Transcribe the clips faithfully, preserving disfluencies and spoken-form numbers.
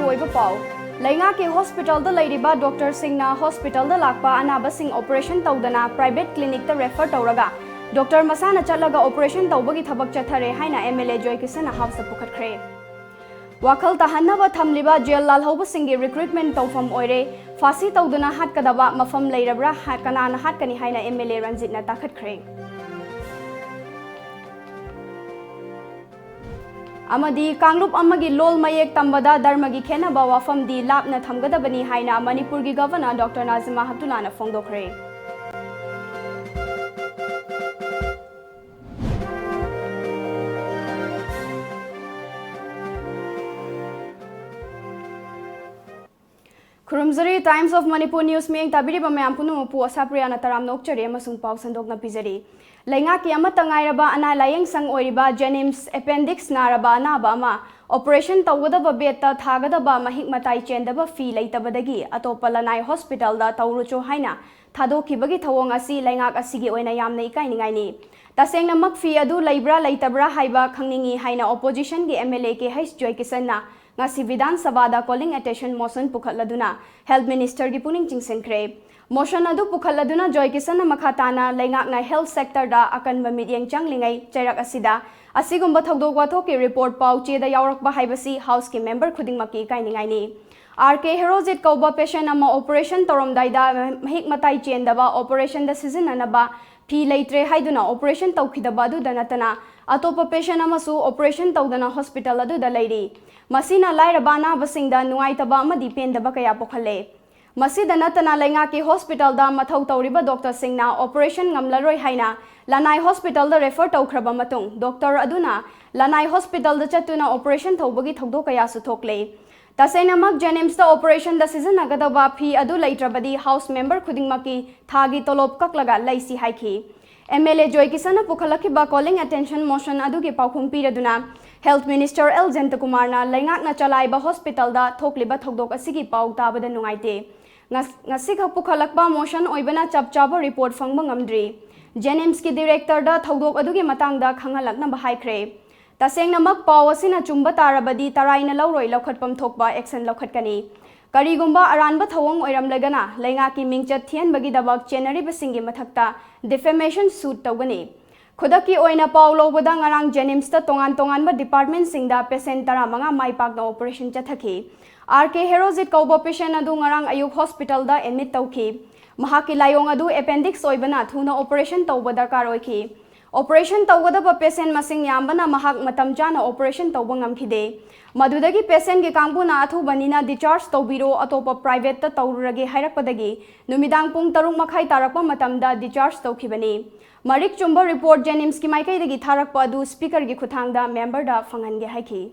ꯑꯣꯏꯕ ꯄꯥꯎ꯫ ꯂꯩꯉꯥꯛꯀꯤ ꯍꯣꯁꯄꯤꯇꯥꯜꯗ ꯂꯩꯔꯤꯕ ꯗꯣꯛꯇꯔꯁꯤꯡꯅ ꯍꯣꯁꯄꯤꯇꯥꯜꯗ ꯂꯥꯛꯄ ꯑꯅꯥꯕꯁꯤꯡ ꯑꯣꯄꯔꯦꯁꯟ ꯇꯧꯗꯅ ꯄ꯭ꯔꯥꯏꯚꯦꯠ ꯀ꯭ꯂꯤꯅꯤꯛꯇ ꯔꯦꯐꯔ ꯇꯧꯔꯒ ꯗꯣꯛꯇꯔ ꯃꯁꯥꯅ ꯆꯠꯂꯒ ꯑꯣꯄꯔꯦꯁꯟ ꯇꯧꯕꯒꯤ ꯊꯕꯛ ꯆꯠꯊꯔꯦ ꯍꯥꯏꯅ ꯑꯦꯝ ꯑꯦꯜ ꯑꯦ ꯖꯣꯏ ꯀꯤꯁꯟꯅ ꯍꯥꯎꯁꯇ ꯄꯨꯈꯠꯈ꯭ꯔꯦ꯫ ꯋꯥꯈꯜ ꯇꯥꯍꯟꯅꯕ ꯊꯝꯂꯤꯕ ꯖꯦꯜ ꯂꯥꯜꯍꯧꯕꯁꯤꯡꯒꯤ ꯔꯤꯀ꯭ꯔꯨꯠꯃꯦꯟ ꯇꯧꯐꯝ ꯑꯣꯏꯔꯦ꯫ ꯐꯥꯁꯤ ꯇꯧꯗꯨꯅ ꯍꯥꯠꯀꯗꯕ ꯃꯐꯝ ꯂꯩꯔꯕ꯭ꯔꯥ? ꯍꯥ-, ꯀꯅꯥꯅ ꯍꯥꯠꯀꯅꯤ ꯍꯥꯏꯅ ꯑꯦꯝ ꯑꯦꯜ ꯑꯦ ꯔꯟꯖꯤꯠꯅ ꯇꯥꯈꯠꯈ꯭ꯔꯦ꯫ ꯑꯃꯗꯤ ꯀꯥꯡꯂꯨꯞ ꯑꯃꯒꯤ ꯂꯣꯜ ꯃꯌꯦꯛ ꯇꯝꯕꯗ ꯙꯔꯃꯒꯤ ꯈꯦꯠꯅꯕ ꯋꯥꯐꯝꯗꯤ ꯂꯥꯞꯅ ꯊꯝꯒꯗꯕꯅꯤ ꯍꯥꯏꯅ ꯃꯅꯤꯄꯨꯔꯒꯤ ꯒꯚꯔꯅꯔ ꯗꯣꯛꯇꯔ ꯅꯥꯖꯤꯃꯥ ꯍꯦꯞꯇꯨꯂꯥꯅ ꯐꯣꯡꯗꯣꯛꯈ꯭ꯔꯦ꯫ ꯈꯨꯔꯨꯝꯖꯔꯤ, Times of Manipur News ꯃꯤꯠꯌꯦꯡ ꯇꯥꯕꯤꯔꯤꯕ ꯃꯌꯥꯝ ꯄꯨꯝꯅꯃꯛꯄꯨ ꯑꯁꯥꯄ꯭ꯔꯤꯌꯥꯅ ꯇꯔꯥꯝꯅ ꯑꯣꯛꯆꯔꯤ ꯑꯃꯁꯨꯡ ꯄꯥꯎ ꯁꯟꯗꯣꯛꯅ ꯄꯤꯖꯔꯤ꯫ ꯂꯩꯉꯥꯛꯀꯤ ꯑꯃꯠꯇ ꯉꯥꯏꯔꯕ ꯑꯅꯥ ꯂꯥꯌꯦꯡ ꯁꯪ ꯑꯣꯏꯔꯤꯕ ꯖꯦꯅꯤꯝꯁ ꯑꯦꯄꯦꯟꯗꯤꯛꯁ ꯅꯥꯔꯕ ꯑꯅꯥꯕ ꯑꯃ ꯑꯣꯄꯔꯦꯁꯟ ꯇꯧꯒꯗꯕ ꯕꯦꯗꯇ ꯊꯥꯒꯗꯕ ꯃꯍꯤꯛ ꯃꯇꯥꯏ ꯆꯦꯟꯗꯕ ꯐꯤ ꯂꯩꯇꯕꯗꯒꯤ ꯑꯇꯣꯞꯄ ꯂꯅꯥꯏ ꯍꯣꯁꯄꯤꯇꯥꯜꯗ ꯇꯧꯔꯨꯆꯣ ꯍꯥꯏꯅ ꯊꯥꯗꯣꯛꯈꯤꯕꯒꯤ ꯊꯧꯑꯣꯡ ꯑꯁꯤ ꯂꯩꯉꯥꯛ ꯑꯁꯤꯒꯤ ꯑꯣꯏꯅ ꯌꯥꯝꯅ ꯏꯀꯥꯏꯅꯤꯡꯉꯥꯏꯅꯤ꯫ ꯇꯁꯦꯡꯅꯃꯛ ꯐꯤ ꯑꯗꯨ ꯂꯩꯕ꯭ꯔꯥ ꯂꯩꯇꯕ꯭ꯔꯥ ꯍꯥꯏꯕ ꯈꯪꯅꯤꯡꯏ ꯍꯥꯏꯅ ꯑꯣꯄꯣꯖꯤꯁꯟꯒꯤ M L A K H ꯖꯣꯏꯀꯤꯁꯟꯅ ꯉꯁꯤ ꯕꯤꯙꯥꯟ ꯁꯚꯥꯗ ꯀꯣꯂꯤꯡ ꯑꯦꯇꯦꯟꯁꯟ ꯃꯣꯁꯟ ꯄꯨꯈꯠꯂꯗꯨꯅ ꯍꯦꯜꯊ ꯃꯤꯅꯤꯁꯇꯔꯒꯤ ꯄꯨꯛꯅꯤꯡ ꯆꯤꯡꯁꯤꯟꯈ꯭ꯔꯦ꯫ ꯃꯣꯁꯟ ꯑꯗꯨ ꯄꯨꯈꯠꯂꯗꯨꯅ ꯖꯣꯏꯀꯤꯁꯟꯅ ꯃꯈꯥ ꯇꯥꯅ ꯂꯩꯉꯥꯛꯅ ꯍꯦꯜꯊ ꯁꯦꯛꯇꯔꯗ ꯑꯀꯟꯕ ꯃꯤꯠꯌꯦꯡ ꯆꯪꯂꯤꯉꯩ ꯆꯩꯔꯛ ꯑꯁꯤꯗ ꯑꯁꯤꯒꯨꯝꯕ ꯊꯧꯗꯣꯛ ꯋꯥꯊꯣꯛꯀꯤ ꯔꯤꯄꯣꯔꯠ ꯄꯥꯎ ꯆꯦꯗ ꯌꯥꯎꯔꯛꯄ ꯍꯥꯏꯕꯁꯤ ꯍꯥꯎꯁꯀꯤ ꯃꯦꯝꯕꯔ ꯈꯨꯗꯤꯡꯃꯛꯀꯤ ꯏꯀꯥꯏꯅꯤꯡꯉꯥꯏꯅꯤ꯫ ꯑꯥꯔ ꯀꯦ ꯍꯦꯔꯣꯖꯤꯠ ꯀꯧꯕ ꯄꯦꯁꯦꯟ ꯑꯃ ꯑꯣꯄꯔꯦꯁꯟ ꯇꯧꯔꯝꯗꯥꯏꯗ ꯃꯍꯤꯛ ꯃꯇꯥꯏ ꯆꯦꯟꯗꯕ ꯑꯣꯄꯔꯦꯁꯟꯗ ꯁꯤꯖꯤꯟꯅꯅꯕ ꯐꯤ ꯂꯩꯇ꯭ꯔꯦ ꯍꯥꯏꯗꯨꯅ ꯑꯣꯄꯔꯦꯁꯟ ꯇꯧꯈꯤꯗꯕ ꯑꯗꯨꯗ ꯅꯠꯇꯅ ꯑꯇꯣꯞꯄ ꯄꯦꯁꯦꯟ ꯑꯃꯁꯨ ꯑꯣꯄꯔꯦꯁꯟ ꯇꯧꯗꯅ ꯍꯣꯁꯄꯤꯇꯥꯜ ꯑꯗꯨꯗ ꯂꯩꯔꯤ꯫ ꯃꯁꯤꯅ ꯂꯥꯏꯔꯕ ꯑꯅꯥꯕꯁꯤꯡꯗ ꯅꯨꯡꯉꯥꯏꯇꯕ ꯑꯃꯗꯤ ꯄꯦꯟꯗꯕ ꯀꯌꯥ ꯄꯣꯛꯍꯜꯂꯦ꯫ ꯃꯁꯤꯗ ꯅꯠꯇꯅ ꯂꯩꯉꯥꯛꯀꯤ ꯍꯣꯁꯄꯤꯇꯥꯜꯗ ꯃꯊꯧ ꯇꯧꯔꯤꯕ ꯗꯣꯛꯇꯔꯁꯤꯡꯅ ꯑꯣꯄꯔꯦꯁꯟ ꯉꯝꯂꯔꯣꯏ ꯍꯥꯏꯅ ꯂꯅꯥꯏ ꯍꯣꯁꯄꯤꯇꯥꯜꯗ ꯔꯦꯐꯔ ꯇꯧꯈ꯭ꯔꯕ ꯃꯇꯨꯡ ꯗꯣꯛꯇꯔ ꯑꯗꯨꯅ ꯂꯅꯥꯏ ꯍꯣꯁꯄꯤꯇꯥꯜꯗ ꯆꯠꯇꯨꯅ ꯑꯣꯄꯔꯦꯁꯟ ꯇꯧꯕꯒꯤ ꯊꯧꯗꯣꯛ ꯀꯌꯥꯁꯨ ꯊꯣꯛꯂꯦ꯫ ꯇꯁꯦꯡꯅꯃꯛ ꯖꯦꯅꯤꯝꯁꯇ ꯑꯣꯄꯔꯦꯁꯟꯗ ꯁꯤꯖꯤꯟꯅꯒꯗꯕ ꯐꯤ ꯑꯗꯨ ꯂꯩꯇ꯭ꯔꯕꯗꯤ ꯍꯥꯎꯁ ꯃꯦꯝꯕꯔ ꯈꯨꯗꯤꯡꯃꯛꯀꯤ ꯊꯥꯒꯤ ꯇꯣꯂꯣꯞ ꯀꯛꯂꯒ ꯂꯩꯁꯤ ꯍꯥꯏꯈꯤ꯫ ꯑꯦꯝ ꯑꯦꯜ ꯑꯦ ꯖꯣꯏ ꯀꯤꯁꯟꯅ ꯄꯨꯈꯠꯂꯛꯈꯤꯕ ꯀꯣꯂꯤꯡ ꯑꯦꯇꯦꯟꯁꯟ ꯃꯣꯁꯟ ꯑꯗꯨꯒꯤ ꯄꯥꯎꯈꯨꯝ ꯄꯤꯔꯗꯨꯅ ꯍꯦꯜꯊ ꯃꯤꯅꯤꯁꯇꯔ ꯑꯦꯜ ꯖꯌꯟꯇꯀꯨꯃꯥꯔꯅ ꯂꯩꯉꯥꯛꯅ ꯆꯂꯥꯏꯕ ꯍꯣꯁꯄꯤꯇꯥꯜꯗ ꯊꯣꯛꯂꯤꯕ ꯊꯧꯗꯣꯛ ꯑꯁꯤꯒꯤ ꯄꯥꯎ ꯇꯥꯕꯗ ꯅꯨꯡꯉꯥꯏꯇꯦ꯫ ꯉꯁ-, ꯉꯁꯤꯈꯛ ꯄꯨꯈꯠꯂꯛꯄ ꯃꯣꯁꯟ ꯑꯣꯏꯕꯅ ꯆꯞ ꯆꯥꯕ ꯔꯤꯄꯣꯔꯠ ꯐꯪꯕ ꯉꯝꯗ꯭ꯔꯤ꯫ ꯖꯦꯅꯤꯝꯁꯀꯤ ꯗꯤꯔꯦꯛꯇꯔꯗ ꯊꯧꯗꯣꯛ ꯑꯗꯨꯒꯤ ꯃꯇꯥꯡꯗ ꯈꯪꯍꯜꯂꯛꯅꯕ ꯍꯥꯏꯈ꯭ꯔꯦ꯫ ꯇꯁꯦꯡꯅꯃꯛ ꯄꯥꯎ ꯑꯁꯤꯅ ꯆꯨꯝꯕ ꯇꯥꯔꯕꯗꯤ ꯇꯔꯥꯏꯅ ꯂꯧꯔꯣꯏ, ꯂꯧꯈꯠꯐꯝ ꯊꯣꯛꯄ action ꯂꯧꯈꯠꯀꯅꯤ꯫ ꯀꯔꯤꯒꯨꯝꯕ ꯑꯔꯥꯟꯕ ꯊꯧꯑꯣꯡ ꯑꯣꯏꯔꯝꯂꯒꯅ ꯂꯩꯉꯥꯛꯀꯤ ꯃꯤꯡꯆꯠ ꯊꯤꯍꯟꯕꯒꯤꯗꯃꯛ ꯆꯦꯟꯅꯔꯤꯕꯁꯤꯡꯒꯤ ꯃꯊꯛꯇ defamation suit ꯇꯧꯒꯅꯤ꯫ ꯈꯨꯗꯛꯀꯤ ꯑꯣꯏꯅ ꯄꯥꯎ ꯂꯧꯕꯗ ꯉꯔꯥꯡ JNIMSꯇ ꯇꯣꯉꯥꯟ ꯇꯣꯉꯥꯟꯕ departmentꯁꯤꯡꯗ patient ꯇꯔꯥꯃꯉꯥ ꯃꯥꯏ ꯄꯥꯛꯅ operation ꯆꯠꯊꯈꯤ꯫ R K Herojit ꯀꯧꯕ patient ꯑꯗꯨ ꯉꯔꯥꯡ ꯑꯌꯨꯛ hospitalꯗ admit ꯇꯧꯈꯤ꯫ ꯃꯍꯥꯛꯀꯤ ꯂꯥꯏꯑꯣꯡ ꯑꯗꯨ appendix ꯑꯣꯏꯕꯅ ꯊꯨꯅ operation ꯇꯧꯕ ꯗꯔꯀꯥꯔ ꯑꯣꯏꯈꯤ꯫ Operation ꯇꯧꯒꯗꯕ patient ꯃꯁꯤꯡ ꯌꯥꯝꯕꯅ ꯃꯍꯥꯛ ꯃꯇꯝ ꯆꯥꯅ operation ꯇꯧꯕ ꯉꯝꯈꯤꯗꯦ꯫ ꯃꯗꯨꯗꯒꯤ patientꯀꯤ ꯀꯥꯡꯕꯨꯅ ꯑꯊꯨꯕꯅꯤꯅ discharge ꯇꯧꯕꯤꯔꯣ, ꯑꯇꯣꯞꯄ privateꯇ ꯇꯧꯔꯨꯔꯒꯦ ꯍꯥꯏꯔꯛꯄꯗꯒꯤ ꯅꯨꯃꯤꯗꯥꯡ ꯄꯨꯡ ꯇꯔꯨꯛ ꯃꯈꯥꯏ ꯇꯥꯔꯛꯄ ꯃꯇꯝꯗ discharge ꯇꯧꯈꯤꯕꯅꯤ꯫ ꯃꯔꯤꯛ ꯆꯨꯝꯕ report JNIMSꯀꯤ ꯃꯥꯏꯀꯩꯗꯒꯤ ꯊꯥꯔꯛꯄ ꯑꯗꯨ speakerꯒꯤ ꯈꯨꯠꯊꯥꯡꯗ memberꯗ ꯐꯪꯍꯟꯒꯦ ꯍꯥꯏꯈꯤ꯫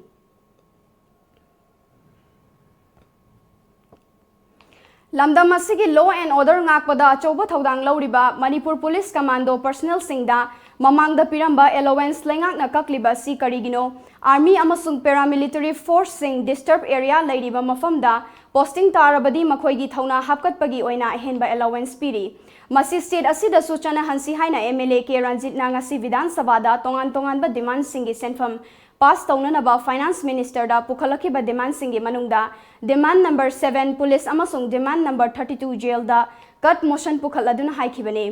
ꯂꯝꯗꯝ ꯑꯁꯤꯒꯤ law and order ꯉꯥꯛꯄꯗ ꯑꯆꯧꯕ ꯊꯧꯗꯥꯡ ꯂꯧꯔꯤꯕ ꯃꯅꯤꯄꯨꯔ police commando personnelꯁꯤꯡꯗ ꯃꯃꯥꯡꯗ ꯄꯤꯔꯝꯕ allowance ꯂꯩꯉꯥꯛꯅ ꯀꯛꯂꯤꯕ ꯑꯁꯤ ꯀꯔꯤꯒꯤꯅꯣ? Army ꯑꯃꯁꯨꯡ paramilitary forceꯁꯤꯡ disturb area ꯂꯩꯔꯤꯕ ꯃꯐꯝꯗ posting ꯇꯥꯔꯕꯗꯤ ꯃꯈꯣꯏꯒꯤ ꯊꯧꯅꯥ ꯍꯥꯞꯀꯠꯄꯒꯤ ꯑꯣꯏꯅ ꯑꯍꯦꯟꯕ allowance ꯄꯤꯔꯤ꯫ ꯃꯁꯤ state ꯑꯁꯤꯗꯁꯨ ꯆꯠꯅꯍꯟꯁꯤ ꯍꯥꯏꯅ MLA ꯀꯦ ꯔꯟꯖꯤꯠꯅ ꯉꯁꯤ ꯕꯤꯙꯥꯟ ꯁꯚꯥꯗ ꯇꯣꯉꯥꯟ ꯇꯣꯉꯥꯟꯕ demandꯁꯤꯡꯒꯤ ꯁꯦꯟꯐꯝ pass ꯇꯧꯅꯅꯕ finance ministerꯗ ꯄꯨꯈꯠꯂꯛꯈꯤꯕ demandꯁꯤꯡꯒꯤ ꯃꯅꯨꯡꯗ demand number seven police ꯑꯃꯁꯨꯡ demand number thirty two jailꯗ cut motion ꯄꯨꯈꯠꯂꯗꯨꯅ ꯍꯥꯏꯈꯤꯕꯅꯤ꯫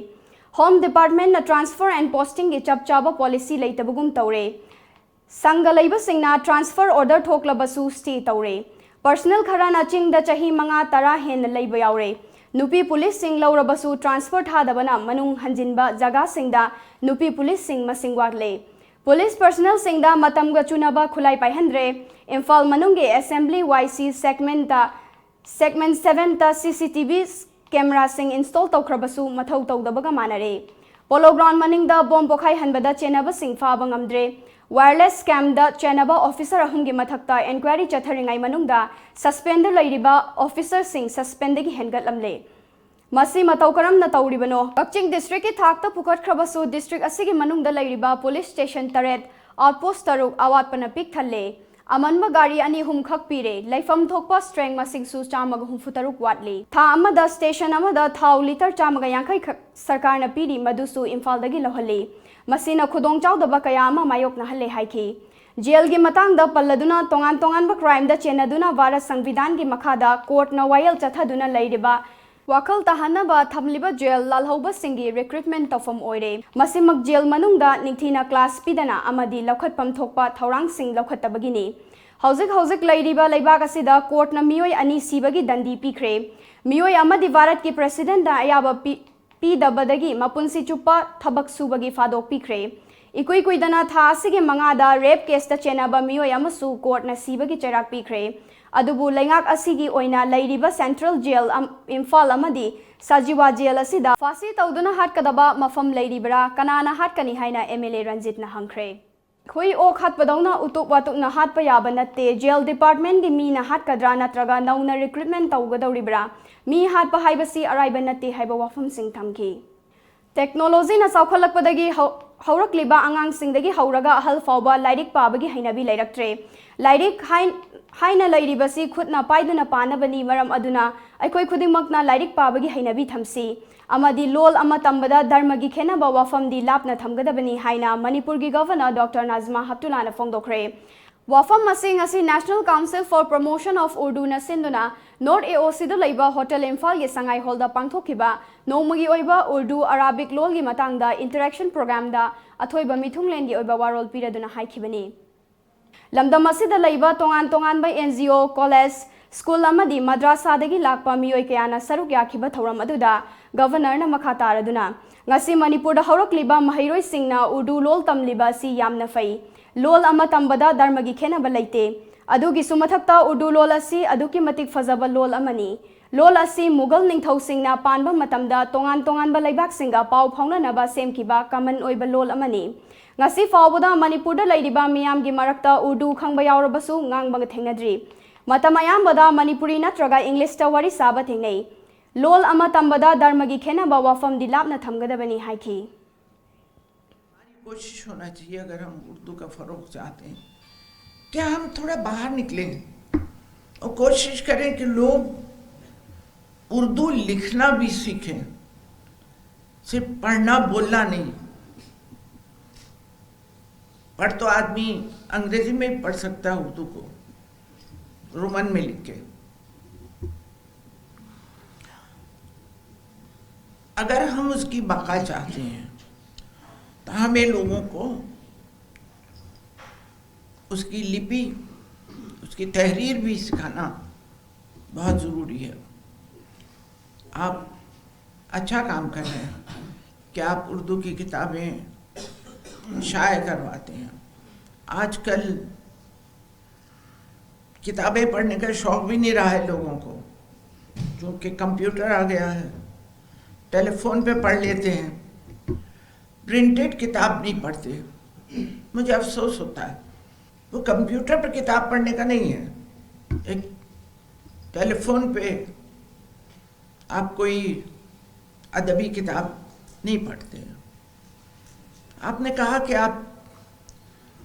Home departmentꯅ transfer and postingꯒꯤ ꯆꯞ ꯆꯥꯕ policy ꯂꯩꯇꯕꯒꯨꯝ ꯇꯧꯔꯦ꯫ ꯁꯪꯒ ꯂꯩꯕꯁꯤꯡꯅ transfer order ꯊꯣꯛꯂꯕꯁꯨ stay ꯇꯧꯔꯦ꯫ Personnel ꯈꯔꯅ ꯆꯤꯡꯗ ꯆꯍꯤ ꯃꯉꯥ, ꯇꯔꯥ ꯍꯦꯟꯅ ꯂꯩꯕ ꯌꯥꯎꯔꯦ꯫ ꯅꯨꯄꯤ policeꯁꯤꯡ ꯂꯧꯔꯕꯁꯨ transfer ꯊꯥꯗꯕꯅ ꯃꯅꯨꯡ ꯍꯟꯖꯤꯟꯕ ꯖꯒꯥꯁꯤꯡꯗ ꯅꯨꯄꯤ policeꯁꯤꯡ ꯃꯁꯤꯡ ꯋꯥꯠꯂꯦ꯫ Police personnelꯁꯤꯡꯗ ꯃꯇꯝꯒ ꯆꯨꯅꯕ ꯈꯨꯠꯂꯥꯏ ꯄꯥꯏꯍꯟꯗ꯭ꯔꯦ꯫ ꯏꯝꯐꯥꯜ ꯃꯅꯨꯡꯒꯤ assembly Y C segmentꯇ segment sevenꯇ CCTV cameraꯁꯤꯡ install ꯇꯧꯈ꯭ꯔꯕꯁꯨ ꯃꯊꯧ ꯇꯧꯗꯕꯒ ꯃꯥꯟꯅꯔꯦ꯫ Polo ground ꯃꯅꯤꯡꯗ bomb ꯄꯣꯈꯥꯏꯍꯟꯕꯗ ꯆꯦꯟꯅꯕꯁꯤꯡ ꯐꯥꯕ ꯉꯝꯗ꯭ꯔꯦ꯫ Wireless scamꯗ ꯆꯦꯟꯅꯕ officer ꯑꯍꯨꯝꯒꯤ ꯃꯊꯛꯇ enquiry ꯆꯠꯊꯔꯤꯉꯩ ꯃꯅꯨꯡꯗ suspendꯗ ꯂꯩꯔꯤꯕ officerꯁꯤꯡ suspendꯗꯒꯤ ꯍꯦꯟꯒꯠꯂꯝꯂꯦ꯫ ꯃꯁꯤ ꯃꯇꯧ ꯀꯔꯝꯅ ꯇꯧꯔꯤꯕꯅꯣ? ꯀꯛꯆꯤꯡ districtꯀꯤ ꯊꯥꯛꯇ ꯄꯨꯈꯠꯈ꯭ꯔꯕꯁꯨ district ꯑꯁꯤꯒꯤ ꯃꯅꯨꯡꯗ ꯂꯩꯔꯤꯕ police station ꯇꯔꯦꯠ, outpost ꯇꯔꯨꯛ ꯑꯋꯥꯠꯄꯅ ꯄꯤꯛ ꯊꯜꯂꯦ꯫ ꯑꯃꯟꯕ ꯒꯥꯔꯤ ꯑꯅꯤ ꯑꯍꯨꯝ ꯈꯛ ꯄꯤꯔꯦ꯫ ꯂꯩꯐꯝ ꯊꯣꯛꯄ strength ꯃꯁꯤꯡꯁꯨ ꯆꯥꯝꯃꯒ ꯍꯨꯝꯐꯨ ꯇꯔꯨꯛ ꯋꯥꯠꯂꯤ꯫ ꯊꯥ ꯑꯃꯗ station ꯑꯃꯗ ꯊꯥꯎ litre ꯆꯥꯝꯃꯒ ꯌꯥꯡꯈꯩ ꯈꯛ ꯁꯔꯀꯥꯔꯅ ꯄꯤꯔꯤ, ꯃꯗꯨꯁꯨ ꯏꯝꯐꯥꯜꯗꯒꯤ ꯂꯧꯍꯜꯂꯤ꯫ ꯃꯁꯤꯅ ꯈꯨꯗꯣꯡꯆꯥꯎꯗꯕ ꯀꯌꯥ ꯑꯃ ꯃꯥꯌꯣꯛꯅꯍꯜꯂꯦ ꯍꯥꯏꯈꯤ꯫ ꯖꯦꯜꯒꯤ ꯃꯇꯥꯡꯗ ꯄꯜꯂꯗꯨꯅ ꯇꯣꯉꯥꯟ ꯇꯣꯉꯥꯟꯕ ꯀ꯭ꯔꯥꯏꯝꯗ ꯆꯦꯟꯅꯗꯨꯅ ꯚꯥꯔꯠ ꯁꯪꯕꯤꯙꯥꯟꯒꯤ ꯃꯈꯥꯗ ꯀꯣꯔꯠꯅ ꯋꯥꯌꯦꯜ ꯆꯠꯊꯗꯨꯅ ꯂꯩꯔꯤꯕ ꯋꯥꯈꯜ ꯇꯥꯍꯟꯅꯕ ꯊꯝꯂꯤꯕ ꯖꯦꯜ ꯂꯥꯜꯍꯧꯕꯁꯤꯡꯒꯤ ꯔꯤꯀ꯭ꯔꯨꯠꯃꯦꯟ ꯇꯧꯐꯝ ꯑꯣꯏꯔꯦ꯫ ꯃꯁꯤꯃꯛ ꯖꯦꯜ ꯃꯅꯨꯡꯗ ꯅꯤꯡꯊꯤꯅ ꯀ꯭ꯂꯥꯁ ꯄꯤꯗꯅ ꯑꯃꯗꯤ ꯂꯧꯈꯠꯐꯝ ꯊꯣꯛꯄ ꯊꯧꯔꯥꯡꯁꯤꯡ ꯂꯧꯈꯠꯇꯕꯒꯤꯅꯤ꯫ ꯍꯧꯖꯤꯛ ꯍꯧꯖꯤꯛ ꯂꯩꯔꯤꯕ ꯂꯩꯕꯥꯛ ꯑꯁꯤꯗ ꯀꯣꯔꯠꯅ ꯃꯤꯑꯣꯏ ꯑꯅꯤ ꯁꯤꯕꯒꯤ ꯗꯟꯗꯤ ꯄꯤꯈ꯭ꯔꯦ꯫ ꯃꯤꯑꯣꯏ ꯑꯃꯗꯤ ꯚꯥꯔꯠꯀꯤ ꯄ꯭ꯔꯦꯁꯤꯗꯦꯟꯠꯅ ꯑꯌꯥꯕ ꯄꯤ-, ꯄꯤꯗꯕꯗꯒꯤ ꯃꯄꯨꯟꯁꯤ ꯆꯨꯞꯄ ꯊꯕꯛ ꯁꯨꯕꯒꯤ ꯐꯥꯗꯣꯛ ꯄꯤꯈ꯭ꯔꯦ꯫ ꯏꯀꯨꯏ ꯀꯨꯏꯗꯅ ꯊꯥ ꯑꯁꯤꯒꯤ ꯃꯉꯥꯗ ꯔꯦꯞ ꯀꯦꯁꯇ ꯆꯦꯟꯅꯕ ꯃꯤꯑꯣꯏ ꯑꯃꯁꯨ ꯀꯣꯔꯠꯅ ꯁꯤꯕꯒꯤ ꯆꯩꯔꯥꯛ ꯄꯤꯈ꯭ꯔꯦ꯫ ꯑꯗꯨꯕꯨ ꯂꯩꯉꯥꯛ ꯑꯁꯤꯒꯤ ꯑꯣꯏꯅ ꯂꯩꯔꯤꯕ ꯁꯦꯟꯇ꯭ꯔꯦꯜ ꯖꯦꯜ ꯑꯝ-, ꯏꯝꯐꯥꯜ ꯑꯃꯗꯤ ꯁꯖꯤꯋꯥ ꯖꯦꯜ ꯑꯁꯤꯗ ꯐꯥꯁꯤ ꯇꯧꯗꯨꯅ ꯍꯥꯠꯀꯗꯕ ꯃꯐꯝ ꯂꯩꯔꯤꯕ꯭ꯔꯥ, ꯀꯅꯥꯅ ꯍꯥꯠꯀꯅꯤ ꯍꯥꯏꯅ ꯑꯦꯝ ꯑꯦꯜ ꯑꯦ ꯔꯟꯖꯤꯠꯅ ꯍꯪꯈ꯭ꯔꯦ꯫ ꯍꯨꯏ ꯑꯣꯛ ꯍꯥꯠꯄꯗꯧꯅ ꯎꯇꯨꯞ ꯋꯥꯇꯨꯞꯅ ꯍꯥꯠꯄ ꯌꯥꯕ ꯅꯠꯇꯦ꯫ ꯖꯦꯜ ꯗꯤꯄꯥꯔꯠꯃꯦꯟꯒꯤ ꯃꯤꯅ ꯍꯥꯠꯀꯗ꯭ꯔꯥ ꯅꯠꯇ꯭ꯔꯒ ꯅꯧꯅ ꯔꯤꯀ꯭ꯔꯨꯠꯃꯦꯟ ꯇꯧꯒꯗꯧꯔꯤꯕ꯭ꯔꯥ? ꯃꯤ ꯍꯥꯠꯄ ꯍꯥꯏꯕꯁꯤ ꯑꯔꯥꯏꯕ ꯅꯠꯇꯦ ꯍꯥꯏꯕ ꯋꯥꯐꯝꯁꯤꯡ ꯊꯝꯈꯤ꯫ ꯇꯦꯛꯅꯣꯂꯣꯖꯤꯅ ꯆꯥꯎꯈꯠꯂꯛꯄꯗꯒꯤ ꯍꯧ-, ꯍꯧꯔꯛꯂꯤꯕ ꯑꯉꯥꯡꯁꯤꯡꯗꯒꯤ ꯍꯧꯔꯒ ꯑꯍꯜ ꯐꯥꯎꯕ ꯂꯥꯏꯔꯤꯛ ꯄꯥꯕꯒꯤ ꯍꯩꯅꯕꯤ ꯂꯩꯔꯛꯇ꯭ꯔꯦ꯫ ꯂꯥꯏꯔꯤꯛ ꯍꯥꯏ-, ꯍꯥꯏꯅ ꯂꯩꯔꯤꯕꯁꯤ ꯈꯨꯠꯅ ꯄꯥꯏꯗꯨꯅ ꯄꯥꯅꯕꯅꯤ, ꯃꯔꯝ ꯑꯗꯨꯅ ꯑꯩꯈꯣꯏ ꯈꯨꯗꯤꯡꯃꯛꯅ ꯂꯥꯏꯔꯤꯛ ꯄꯥꯕꯒꯤ ꯍꯩꯅꯕꯤ ꯊꯝꯁꯤ꯫ ꯑꯃꯗꯤ ꯂꯣꯜ ꯑꯃ ꯇꯝꯕꯗ ꯙꯔꯃꯒꯤ ꯈꯦꯠꯅꯕ ꯋꯥꯐꯝꯗꯤ ꯂꯥꯞꯅ ꯊꯝꯒꯗꯕꯅꯤ ꯍꯥꯏꯅ ꯃꯅꯤꯄꯨꯔꯒꯤ ꯒꯚꯔꯅꯔ ꯗꯣꯛꯇꯔ ꯅꯥꯖꯃꯥ ꯍꯞꯇꯨꯂꯥꯅ ꯐꯣꯡꯗꯣꯛꯈ꯭ꯔꯦ꯫ ꯋꯥꯐꯝ ꯑꯁꯤ ꯉꯁꯤ National Council for Promotion of Urduꯅ ꯁꯤꯟꯗꯨꯅ North A O Cꯗ ꯂꯩꯕ ꯍꯣꯇꯦꯜ ꯏꯝꯐꯥꯜꯒꯤ ꯁꯉꯥꯏ ꯍꯣꯜꯗ ꯄꯥꯡꯊꯣꯛꯈꯤꯕ ꯅꯣꯡꯃꯒꯤ ꯑꯣꯏꯕ ꯎꯔꯗꯨ ꯑꯔꯥꯕꯤꯛ ꯂꯣꯜꯒꯤ ꯃꯇꯥꯡꯗ interaction programꯗ ꯑꯊꯣꯏꯕ ꯃꯤꯊꯨꯡꯂꯦꯟꯒꯤ ꯑꯣꯏꯕ ꯋꯥꯔꯣꯜ ꯄꯤꯔꯗꯨꯅ ꯍꯥꯏꯈꯤꯕꯅꯤ꯫ ꯂꯝꯗꯝ ꯑꯁꯤꯗ ꯂꯩꯕ ꯇꯣꯉꯥꯟ ꯇꯣꯉꯥꯟꯕ N G O, college, school ꯑꯃꯗꯤ ꯃꯗ꯭ꯔꯥꯁꯥꯗꯒꯤ ꯂꯥꯛꯄ ꯃꯤꯑꯣꯏ ꯀꯌꯥꯅ ꯁꯔꯨꯛ ꯌꯥꯈꯤꯕ ꯊꯧꯔꯝ ꯑꯗꯨꯗ ꯒꯚꯔꯅꯔꯅ ꯃꯈꯥ ꯇꯥꯔꯗꯨꯅ, ꯉꯁꯤ ꯃꯅꯤꯄꯨꯔꯗ ꯍꯧꯔꯛꯂꯤꯕ ꯃꯍꯩꯔꯣꯏꯁꯤꯡꯅ ꯎꯔꯗꯨ ꯂꯣꯜ ꯇꯝꯂꯤꯕ ꯑꯁꯤ ꯌꯥꯝꯅ ꯐꯩ꯫ ꯂꯣꯜ ꯑꯃ ꯇꯝꯕꯗ ꯙꯔꯃꯒꯤ ꯈꯦꯠꯅꯕ ꯂꯩꯇꯦ꯫ ꯑꯗꯨꯒꯤꯁꯨ ꯃꯊꯛꯇ ꯎꯔꯗꯨ ꯂꯣꯜ ꯑꯁꯤ ꯑꯗꯨꯛꯀꯤ ꯃꯇꯤꯛ ꯐꯖꯕ ꯂꯣꯜ ꯑꯃꯅꯤ꯫ ꯂꯣꯜ ꯑꯁꯤ ꯃꯨꯒꯜ ꯅꯤꯡꯊꯧꯁꯤꯡꯅ ꯄꯥꯟꯕ ꯃꯇꯝꯗ ꯇꯣꯉꯥꯟ ꯇꯣꯉꯥꯟꯕ ꯂꯩꯕꯥꯛꯁꯤꯡꯒ ꯄꯥꯎ ꯐꯥꯎꯅꯅꯕ ꯁꯦꯝꯈꯤꯕ ꯀꯃꯟ ꯑꯣꯏꯕ ꯂꯣꯜ ꯑꯃꯅꯤ꯫ ꯉꯁꯤ ꯐꯥꯎꯕꯗ ꯃꯅꯤꯄꯨꯔꯗ ꯂꯩꯔꯤꯕ ꯃꯤꯌꯥꯝꯒꯤ ꯃꯔꯛꯇ ꯎꯔꯗꯨ ꯈꯪꯕ ꯌꯥꯎꯔꯕꯁꯨ ꯉꯥꯡꯕ ꯊꯦꯡꯅꯗ꯭ꯔꯤ꯫ ꯃꯇꯝ ꯑꯌꯥꯝꯕꯗ ꯃꯅꯤꯄꯨꯔꯤ ꯅꯠꯇ꯭ꯔꯒ ꯏꯪꯂꯤꯁꯇ ꯋꯥꯔꯤ ꯁꯥꯕ ꯊꯦꯡꯅꯩ꯫ ꯂꯣꯜ ꯑꯃ ꯇꯝꯕꯗ ꯙꯔꯃꯒꯤ ꯈꯦꯠꯅꯕ ꯋꯥꯐꯝꯗꯤ ꯂꯥꯞꯅ ꯊꯝꯒꯗꯕꯅꯤ ꯍꯥꯏꯈꯤ꯫ कोशिश होना चाहिए, अगर हम उर्दू का फ़रोग चाहते हैं, क्या हम थोड़ा बाहर निकलें और कोशिश करें कि लोग उर्दू लिखना भी सीखें, सिर्फ पढ़ना बोलना नहीं। पढ़ तो आदमी अंग्रेजी में भी पढ़ सकता है उर्दू को, रोमन में लिख के। अगर हम उसकी बका चाहते हैं तो हमें लोगों को उसकी लिपि, उसकी तहरीर भी सिखाना बहुत ज़रूरी है। आप अच्छा काम कर रहे हैं कि आप उर्दू की किताबें शाया करवाते हैं। आजकल किताबें पढ़ने का शौक भी नहीं रहा है लोगों को, क्योंकि कंप्यूटर आ गया है, टेलीफोन पे पढ़ लेते हैं, प्रिंटेड किताब नहीं पढ़ते। मुझे अफसोस होता है, वो कंप्यूटर पर किताब पढ़ने का नहीं है। एक टेलीफोन पे आप कोई अदबी किताब नहीं पढ़ते। आपने कहा कि आप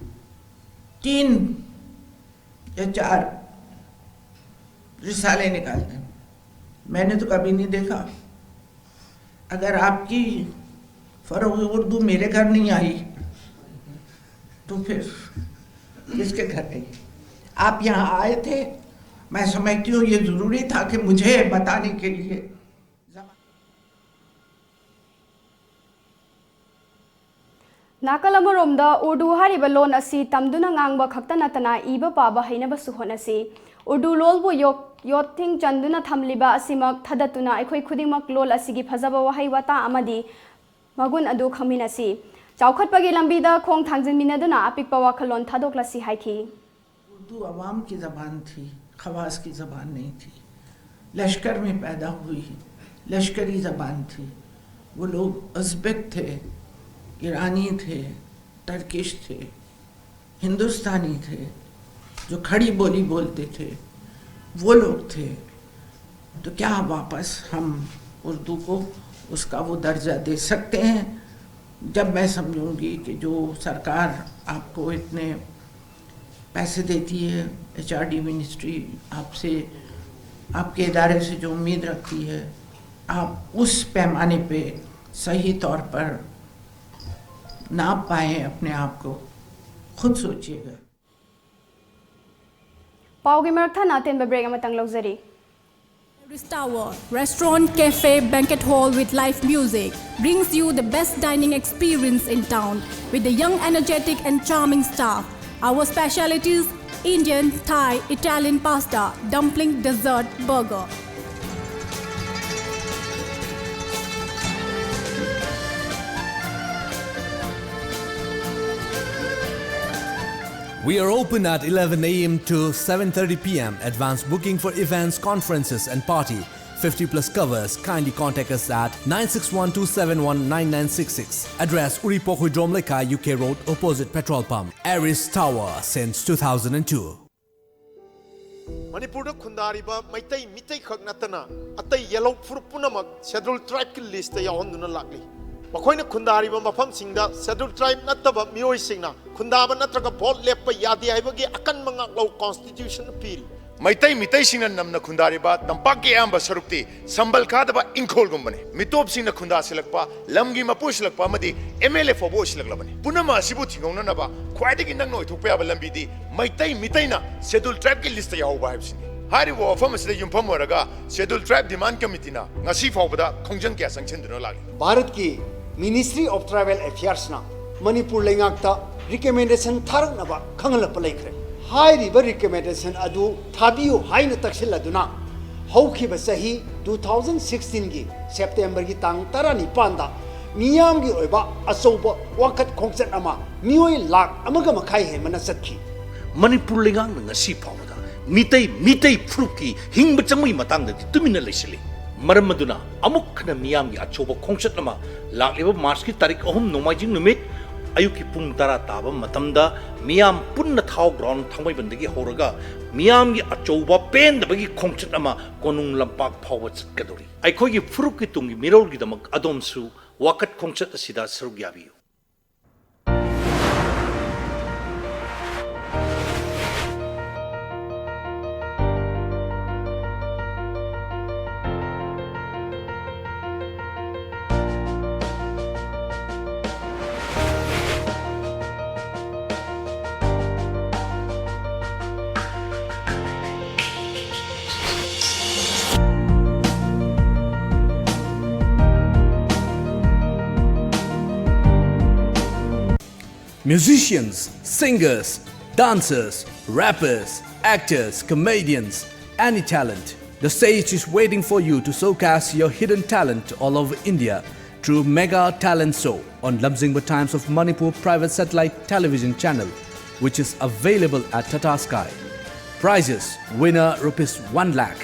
तीन या चार रिसाले निकालते हैं। मैंने तो कभी नहीं देखा। अगर आपकी फ़रोग उर्दू मेरे घर नहीं आई तो फिर किसके घर गई? आप यहाँ आए थे, मैं समझती हूँ ये ज़रूरी था कि मुझे बताने के लिए। ꯅꯥꯀꯜ ꯑꯃꯔꯣꯝꯗ ꯎꯔꯗꯨ ꯍꯥꯏꯔꯤꯕ ꯂꯣꯟ ꯑꯁꯤ ꯇꯝꯗꯨꯅ ꯉꯥꯡꯕ ꯈꯛꯇ ꯅꯠꯇꯅ ꯏꯕ ꯄꯥꯕ ꯍꯩꯅꯕꯁꯨ ꯍꯣꯠꯅꯁꯤ꯫ ꯎꯔꯗꯨ ꯂꯣꯜꯕꯨ ꯌꯣꯛ- ꯌꯣꯠꯊꯤꯡ ꯆꯟꯗꯨꯅ ꯊꯝꯂꯤꯕ ꯑꯁꯤꯃꯛ ꯊꯥꯗꯠꯇꯨꯅ ꯑꯩꯈꯣꯏ ꯈꯨꯗꯤꯡꯃꯛ ꯂꯣꯜ ꯑꯁꯤꯒꯤ ꯐꯖꯕ ꯋꯥꯍꯩ ꯋꯥꯇꯥ ꯑꯃꯗꯤ ꯃꯒꯨꯟ ꯑꯗꯨ ꯈꯪꯃꯤꯟꯅꯁꯤ꯫ ꯆꯥꯎꯈꯠꯄꯒꯤ ꯂꯝꯕꯤꯗ ꯈꯣꯡ ꯊꯥꯡꯖꯤꯟꯃꯤꯟꯅꯗꯨꯅ ꯑꯄꯤꯛꯄ ꯋꯥꯈꯜꯂꯣꯟ ꯊꯥꯗꯣꯛꯂꯁꯤ ꯍꯥꯏꯈꯤ꯫ उर्दू अवाम की ज़बान थी, खवास की ज़बान नहीं थी। लश्कर में पैदा हुई लश्करी ज़बान थी। वो लोग उज़्बेक थे, ईरानी थे, टर्किश थे, हिंदुस्तानी थे, जो खड़ी बोली बोलते थे, वो लोग थे। तो क्या वापस हम उर्दू को उसका वो दर्जा दे सकते हैं? जब मैं समझूंगी कि जो सरकार आपको इतने पैसे देती है, एचआरडी मिनिस्ट्री आपसे, आपके इदारे से जो उम्मीद रखती है, आप उस पैमाने पे सही तौर पर नाप पाएँ अपने आप को, खुद सोचिएगा। ꯄꯥꯎꯒꯤ ꯃꯔꯛ ꯊꯠꯅ ꯑꯇꯦꯟꯕ ꯕ꯭ꯔꯦꯛ ꯑꯃꯇꯪ ꯂꯧꯖꯔꯤ꯫ Terrace Tower, restaurant, cafe, banquet hall with live music brings you the best dining experience in town with the young, energetic and charming staff. Our specialities: Indian, Thai, Italian pasta, dumpling, dessert, burger. We are open at eleven a m to seven thirty p m. Advance booking for events, conferences, and party. fifty plus covers. Kindly contact us at nine six one two seven one nine nine six six. Address: Uripokhui Drom Lekha, U K Road, opposite petrol pump. Aris Tower, since two thousand two. ꯃꯅꯤꯄꯨꯔꯗ ꯈꯨꯟꯗꯥꯔꯤꯕ ꯃꯩꯇꯩ ꯃꯤꯇꯩꯈꯛ ꯅꯠꯇꯅ ꯑꯇꯩ ꯌꯦꯜꯍꯧ ꯐꯨꯔꯨꯞ ꯄꯨꯝꯅꯃꯛ schedule ꯇ꯭ꯔꯥꯏꯕꯀꯤ list ꯌꯥꯎꯍꯟꯗꯨꯅ ꯂꯥꯛꯂꯤ꯫ ꯃꯈꯣꯏꯅ ꯈꯨꯟꯗꯥꯔꯤꯕ ꯃꯐꯝꯁꯤꯡꯗ ꯁꯦꯗꯨꯜ ꯇ꯭ꯔꯥꯏꯕ ꯅꯠꯇꯕ ꯃꯤꯑꯣꯏꯁꯤꯡꯅ ꯈꯨꯟꯗꯥꯕ ꯅꯠꯇ꯭ꯔꯒ ꯚꯣꯠ ꯂꯦꯞꯄ ꯌꯥꯗꯦ ꯍꯥꯏꯕꯒꯤ ꯑꯀꯟꯕ ꯉꯥꯛꯂꯧ ꯀꯣꯟꯁꯇꯤꯇ꯭ꯌꯨꯁꯟꯅ ꯄꯤꯔꯤ꯫ ꯃꯩꯇꯩ ꯃꯤꯇꯩꯁꯤꯡꯅ ꯅꯝꯅ ꯈꯨꯟꯗꯥꯔꯤꯕ ꯇꯝꯄꯥꯛꯀꯤ ꯑꯌꯥꯝꯕ ꯁꯔꯨꯛꯇꯤ ꯁꯝꯕꯜ ꯈꯥꯗꯕ ꯏꯪꯈꯣꯜꯒꯨꯝꯕꯅꯤ꯫ ꯃꯤꯇꯣꯞꯁꯤꯡꯅ ꯈꯨꯟꯗꯥꯁꯤꯜꯂꯛꯄ, ꯂꯝꯒꯤ ꯃꯄꯨ ꯑꯣꯏꯁꯤꯜꯂꯛꯄ ꯑꯃꯗꯤ ꯑꯦꯝ ꯑꯦꯜ ꯑꯦ ꯐꯥꯎꯕ ꯑꯣꯏꯁꯤꯜꯂꯛꯂꯕꯅꯤ꯫ ꯄꯨꯝꯅꯃꯛ ꯑꯁꯤꯕꯨ ꯊꯤꯡꯍꯧꯅꯅꯕ ꯈ꯭ꯋꯥꯏꯗꯒꯤ ꯅꯛꯅ ꯑꯣꯏꯊꯣꯛꯄ ꯌꯥꯕ ꯂꯝꯕꯤꯗꯤ ꯃꯩꯇꯩ ꯃꯤꯇꯩꯅ ꯁꯦꯗꯨꯜ ꯇ꯭ꯔꯥꯏꯕꯀꯤ ꯂꯤꯁꯇ ꯌꯥꯎꯍꯧꯕ ꯍꯥꯏꯕꯁꯤꯅꯤ꯫ ꯍꯥꯏꯔꯤꯕ ꯋꯥꯐꯝ ꯑꯁꯤꯗ ꯌꯨꯝꯐꯝ ꯑꯣꯏꯔꯒ ꯁꯦꯗꯨꯜ ꯇ꯭ꯔꯥꯏꯕ ꯗꯤꯃꯥꯟ ꯀꯃꯤꯇꯤꯅ ꯉꯁꯤ ꯐꯥꯎꯕꯗ ꯈꯣꯡꯖꯪ ꯀꯌꯥ ꯆꯪꯁꯤꯟꯗꯨꯅ ꯂꯥꯛꯂꯤ꯫ ꯚꯥꯔꯠꯀꯤ Ministry of Tribal Affairsꯅ ꯃꯅꯤꯄꯨꯔ ꯂꯩꯉꯥꯛꯇ ꯔꯤꯀꯃꯦꯟꯗꯦꯁꯟ ꯊꯥꯔꯛꯅꯕ ꯈꯪꯍꯜꯂꯛꯄ ꯂꯩꯈ꯭ꯔꯦ꯫ ꯍꯥꯏꯔꯤꯕ ꯔꯤꯀꯃꯦꯟꯗꯦꯁꯟ ꯑꯗꯨ ꯊꯥꯕꯤꯌꯨ ꯍꯥꯏꯅ ꯇꯛꯁꯤꯜꯂꯗꯨꯅ ꯍꯧꯈꯤꯕ ꯆꯍꯤ two thousand sixteenꯒꯤ ꯁꯦꯞꯇꯦꯝꯕꯔꯒꯤ ꯇꯥꯡ ꯇꯔꯥꯅꯤꯄꯥꯟꯗ ꯃꯤꯌꯥꯝꯒꯤ ꯑꯣꯏꯕ ꯑꯆꯧꯕ ꯋꯥꯀꯠ ꯈꯣꯡꯆꯠ ꯑꯃ ꯃꯤꯑꯣꯏ ꯂꯥꯈ ꯑꯃꯒ ꯃꯈꯥꯏ ꯍꯦꯟꯕꯅ ꯆꯠꯈꯤ꯫ ꯃꯅꯤꯄꯨꯔ ꯂꯩꯉꯥꯛꯅ ꯉꯁꯤ ꯐꯥꯎꯕꯗ ꯃꯤꯇꯩ ꯃꯤꯇꯩ ꯐꯨꯔꯨꯞꯀꯤ ꯍꯤꯡꯕ ꯆꯪꯕꯒꯤ ꯃꯇꯥꯡꯗꯗꯤ ꯇꯨꯃꯤꯟꯅ ꯂꯩꯁꯤꯜꯂꯤ꯫ ꯃꯔꯝ ꯑꯗꯨꯅ ꯑꯃꯨꯛ ꯍꯟꯅ ꯃꯤꯌꯥꯝꯒꯤ ꯑꯆꯧꯕ ꯈꯣꯡꯆꯠ ꯑꯃ ꯂꯥꯛꯂꯤꯕ ꯃꯥꯔꯆꯀꯤ ꯇꯥꯔꯤꯛ ꯑꯍꯨꯝ ꯅꯣꯡꯃꯥꯏꯖꯤꯡ ꯅꯨꯃꯤꯠ ꯑꯌꯨꯛꯀꯤ ꯄꯨꯡ ꯇꯔꯥ ꯇꯥꯕ ꯃꯇꯝꯗ ꯃꯤꯌꯥꯝ ꯄꯨꯟꯅ ꯊꯥꯎ ꯒ꯭ꯔꯥꯎꯟ ꯊꯥꯡꯃꯩꯕꯟꯗꯒꯤ ꯍꯧꯔꯒ ꯃꯤꯌꯥꯝꯒꯤ ꯑꯆꯧꯕ ꯄꯦꯟꯗꯕꯒꯤ ꯈꯣꯡꯆꯠ ꯑꯃ ꯀꯣꯅꯨꯡ ꯂꯝꯄꯥꯛ ꯐꯥꯎꯕ ꯆꯠꯀꯗꯧꯔꯤ꯫ ꯑꯩꯈꯣꯏꯒꯤ ꯐꯨꯔꯨꯞꯀꯤ ꯇꯨꯡꯒꯤ ꯃꯤꯔꯣꯜꯒꯤꯗꯃꯛ ꯑꯗꯣꯝꯁꯨ ꯋꯥꯀꯠ ꯈꯣꯡꯆꯠ ꯑꯁꯤꯗ ꯁꯔꯨꯛ ꯌꯥꯕꯤꯌꯨ꯫ Musicians, singers, dancers, rappers, actors, comedians, any talent. The stage is waiting for you to showcase your hidden talent all over India through Mega Talent Show on Lamjingba Times of Manipur private satellite television channel, which is available at Tata Sky. Prizes: winner rupees one lakh,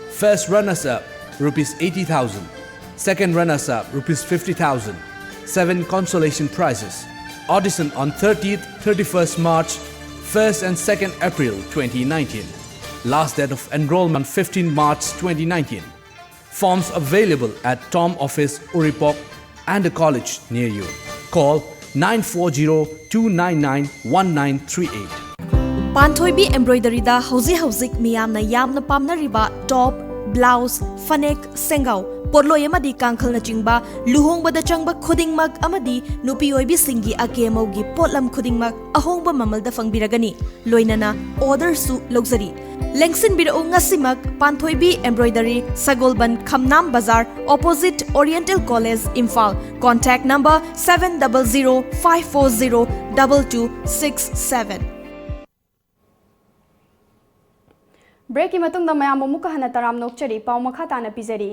first runners up rupees eighty thousand, second runners up rupees fifty thousand, seven consolation prizes. Audition on thirtieth, thirty-first March, first and second April twenty nineteen. Last date of enrollment fifteen March twenty nineteen. Forms available at Tom Office, Uripok, and the college near you. Call nine four zero two nine nine one nine three eight. ꯄꯥꯟꯊꯣꯏꯕꯤ ꯑꯦꯝꯕ꯭ꯔꯣꯏꯗꯔꯤꯗ ꯍꯧꯖꯤꯛ ꯍꯧꯖꯤꯛ ꯃꯤꯌꯥꯝꯅ ꯌꯥꯝꯅ ꯄꯥꯝꯅꯔꯤꯕ ꯇꯣꯞ, blouse, ꯐꯅꯦꯛ, ꯁꯦꯡꯒꯥꯎ, ꯄꯣꯠꯂꯣꯏ ꯑꯃꯗꯤ ꯀꯥꯡꯈꯜꯅꯆꯤꯡꯕ ꯂꯨꯍꯣꯡꯕꯗ ꯆꯪꯕ ꯈꯨꯗꯤꯡꯃꯛ ꯑꯃꯗꯤ ꯅꯨꯄꯤ ꯑꯣꯏꯕꯤꯁꯤꯡꯒꯤ ꯑꯀꯦ ꯑꯃꯧꯒꯤ ꯄꯣꯠꯂꯝ ꯈꯨꯗꯤꯡꯃꯛ ꯑꯍꯣꯡꯕ ꯃꯃꯜꯗ ꯐꯪꯕꯤꯔꯒꯅꯤ꯫ ꯂꯣꯏꯅꯅ ꯑꯣꯔꯗꯔꯁꯨ ꯂꯧꯖꯔꯤ꯫ ꯂꯦꯡꯁꯤꯟꯕꯤꯔꯛꯎ ꯉꯁꯤꯃꯛ ꯄꯥꯟꯊꯣꯏꯕꯤ ꯑꯦꯝꯕ꯭ꯔꯣꯏꯗꯔꯤ, ꯁꯒꯣꯜꯕꯟ ꯈꯝꯅꯥꯝ ꯕꯖꯥꯔ, opposite Oriental College, Imphal. Contact number seven double zero five four zero double two six seven. ꯕ꯭ꯔꯦꯛꯀꯤ ꯃꯇꯨꯡꯗ ꯃꯌꯥꯝꯕꯨ ꯑꯃꯨꯛꯀ ꯍꯟꯅ ꯇꯔꯥꯝꯅ ꯑꯣꯛꯆꯔꯤ꯫ ꯄꯥꯎ ꯃꯈꯥ ꯇꯥꯅ ꯄꯤꯖꯔꯤ꯫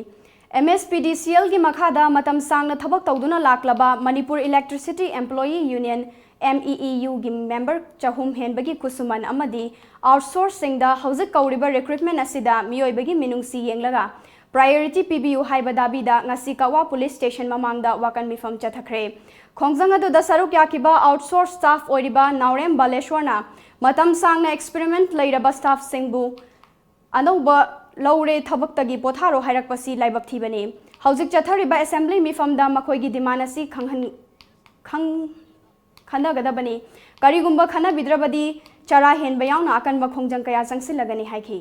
ꯑꯦꯝ ꯑꯦꯁ ꯄꯤ ꯗꯤ ꯁꯤ ꯑꯦꯜꯒꯤ ꯃꯈꯥꯗ ꯃꯇꯝ ꯁꯥꯡꯅ ꯊꯕꯛ ꯇꯧꯗꯨꯅ ꯂꯥꯛꯂꯕ Manipur electricity employee union, M E E ꯌꯨꯒꯤ ꯃꯦꯝꯕꯔ ꯆꯍꯨꯝ ꯍꯦꯟꯕꯒꯤ ꯈꯨꯠꯁꯨꯃꯟ ꯑꯃꯗꯤ ꯑꯥꯎꯠꯁꯣꯔꯁꯁꯤꯡꯗ ꯍꯧꯖꯤꯛ ꯀꯧꯔꯤꯕ ꯔꯤꯀ꯭ꯔꯨꯠꯃꯦꯟ ꯑꯁꯤꯗ ꯃꯤꯑꯣꯏꯕꯒꯤ ꯃꯤꯅꯨꯡꯁꯤ ꯌꯦꯡꯂꯒ ꯄ꯭ꯔꯥꯏꯌꯣꯔꯤꯇꯤ ꯄꯤꯕꯤꯌꯨ ꯍꯥꯏꯕ ꯗꯥꯕꯤꯗ ꯉꯁꯤ ꯀꯛꯋꯥ ꯄꯨꯂꯤꯁ ꯁ꯭ꯇꯦꯁꯟ ꯃꯃꯥꯡꯗ ꯋꯥꯀꯟ ꯃꯤꯐꯝ ꯆꯠꯊꯈ꯭ꯔꯦ꯫ ꯈꯣꯡꯖꯪ ꯑꯗꯨꯗ ꯁꯔꯨꯛ ꯌꯥꯈꯤꯕ ꯑꯥꯎꯠꯁꯣꯔꯁ ꯁ꯭ꯇꯥꯐ ꯑꯣꯏꯔꯤꯕ ꯅꯥꯎꯔꯦꯝ ꯕꯥꯂꯦꯁꯣꯔꯅ ꯃꯇꯝ ꯁꯥꯡꯅ ꯑꯦꯛꯁꯄꯤꯔꯤꯃꯦꯟꯠ ꯂꯩꯔꯕ ꯁ꯭ꯇꯥꯐꯁꯤꯡꯕꯨ ꯑꯅꯧꯕ ꯂꯧꯔꯦ, ꯊꯕꯛꯇꯒꯤ ꯄꯣꯊꯥꯔꯣ ꯍꯥꯏꯔꯛꯄꯁꯤ ꯂꯥꯏꯕꯛ ꯊꯤꯕꯅꯤ꯫ ꯍꯧꯖꯤꯛ ꯆꯠꯊꯔꯤꯕ ꯑꯦꯁꯦꯝꯕ꯭ꯂꯤ ꯃꯤꯐꯝꯗ ꯃꯈꯣꯏꯒꯤ ꯗꯤꯃꯥꯟ ꯑꯁꯤ ꯈꯪꯍꯟ-, ꯈꯪ-, ꯈꯟꯅꯒꯗꯕꯅꯤ꯫ ꯀꯔꯤꯒꯨꯝꯕ ꯈꯟꯅꯕꯤꯗ꯭ꯔꯕꯗꯤ ꯆꯔꯥ ꯍꯦꯟꯕ ꯌꯥꯎꯅ ꯑꯀꯟꯕ ꯈꯣꯡꯖꯪ ꯀꯌꯥ ꯆꯪꯁꯤꯜꯂꯒꯅꯤ ꯍꯥꯏꯈꯤ꯫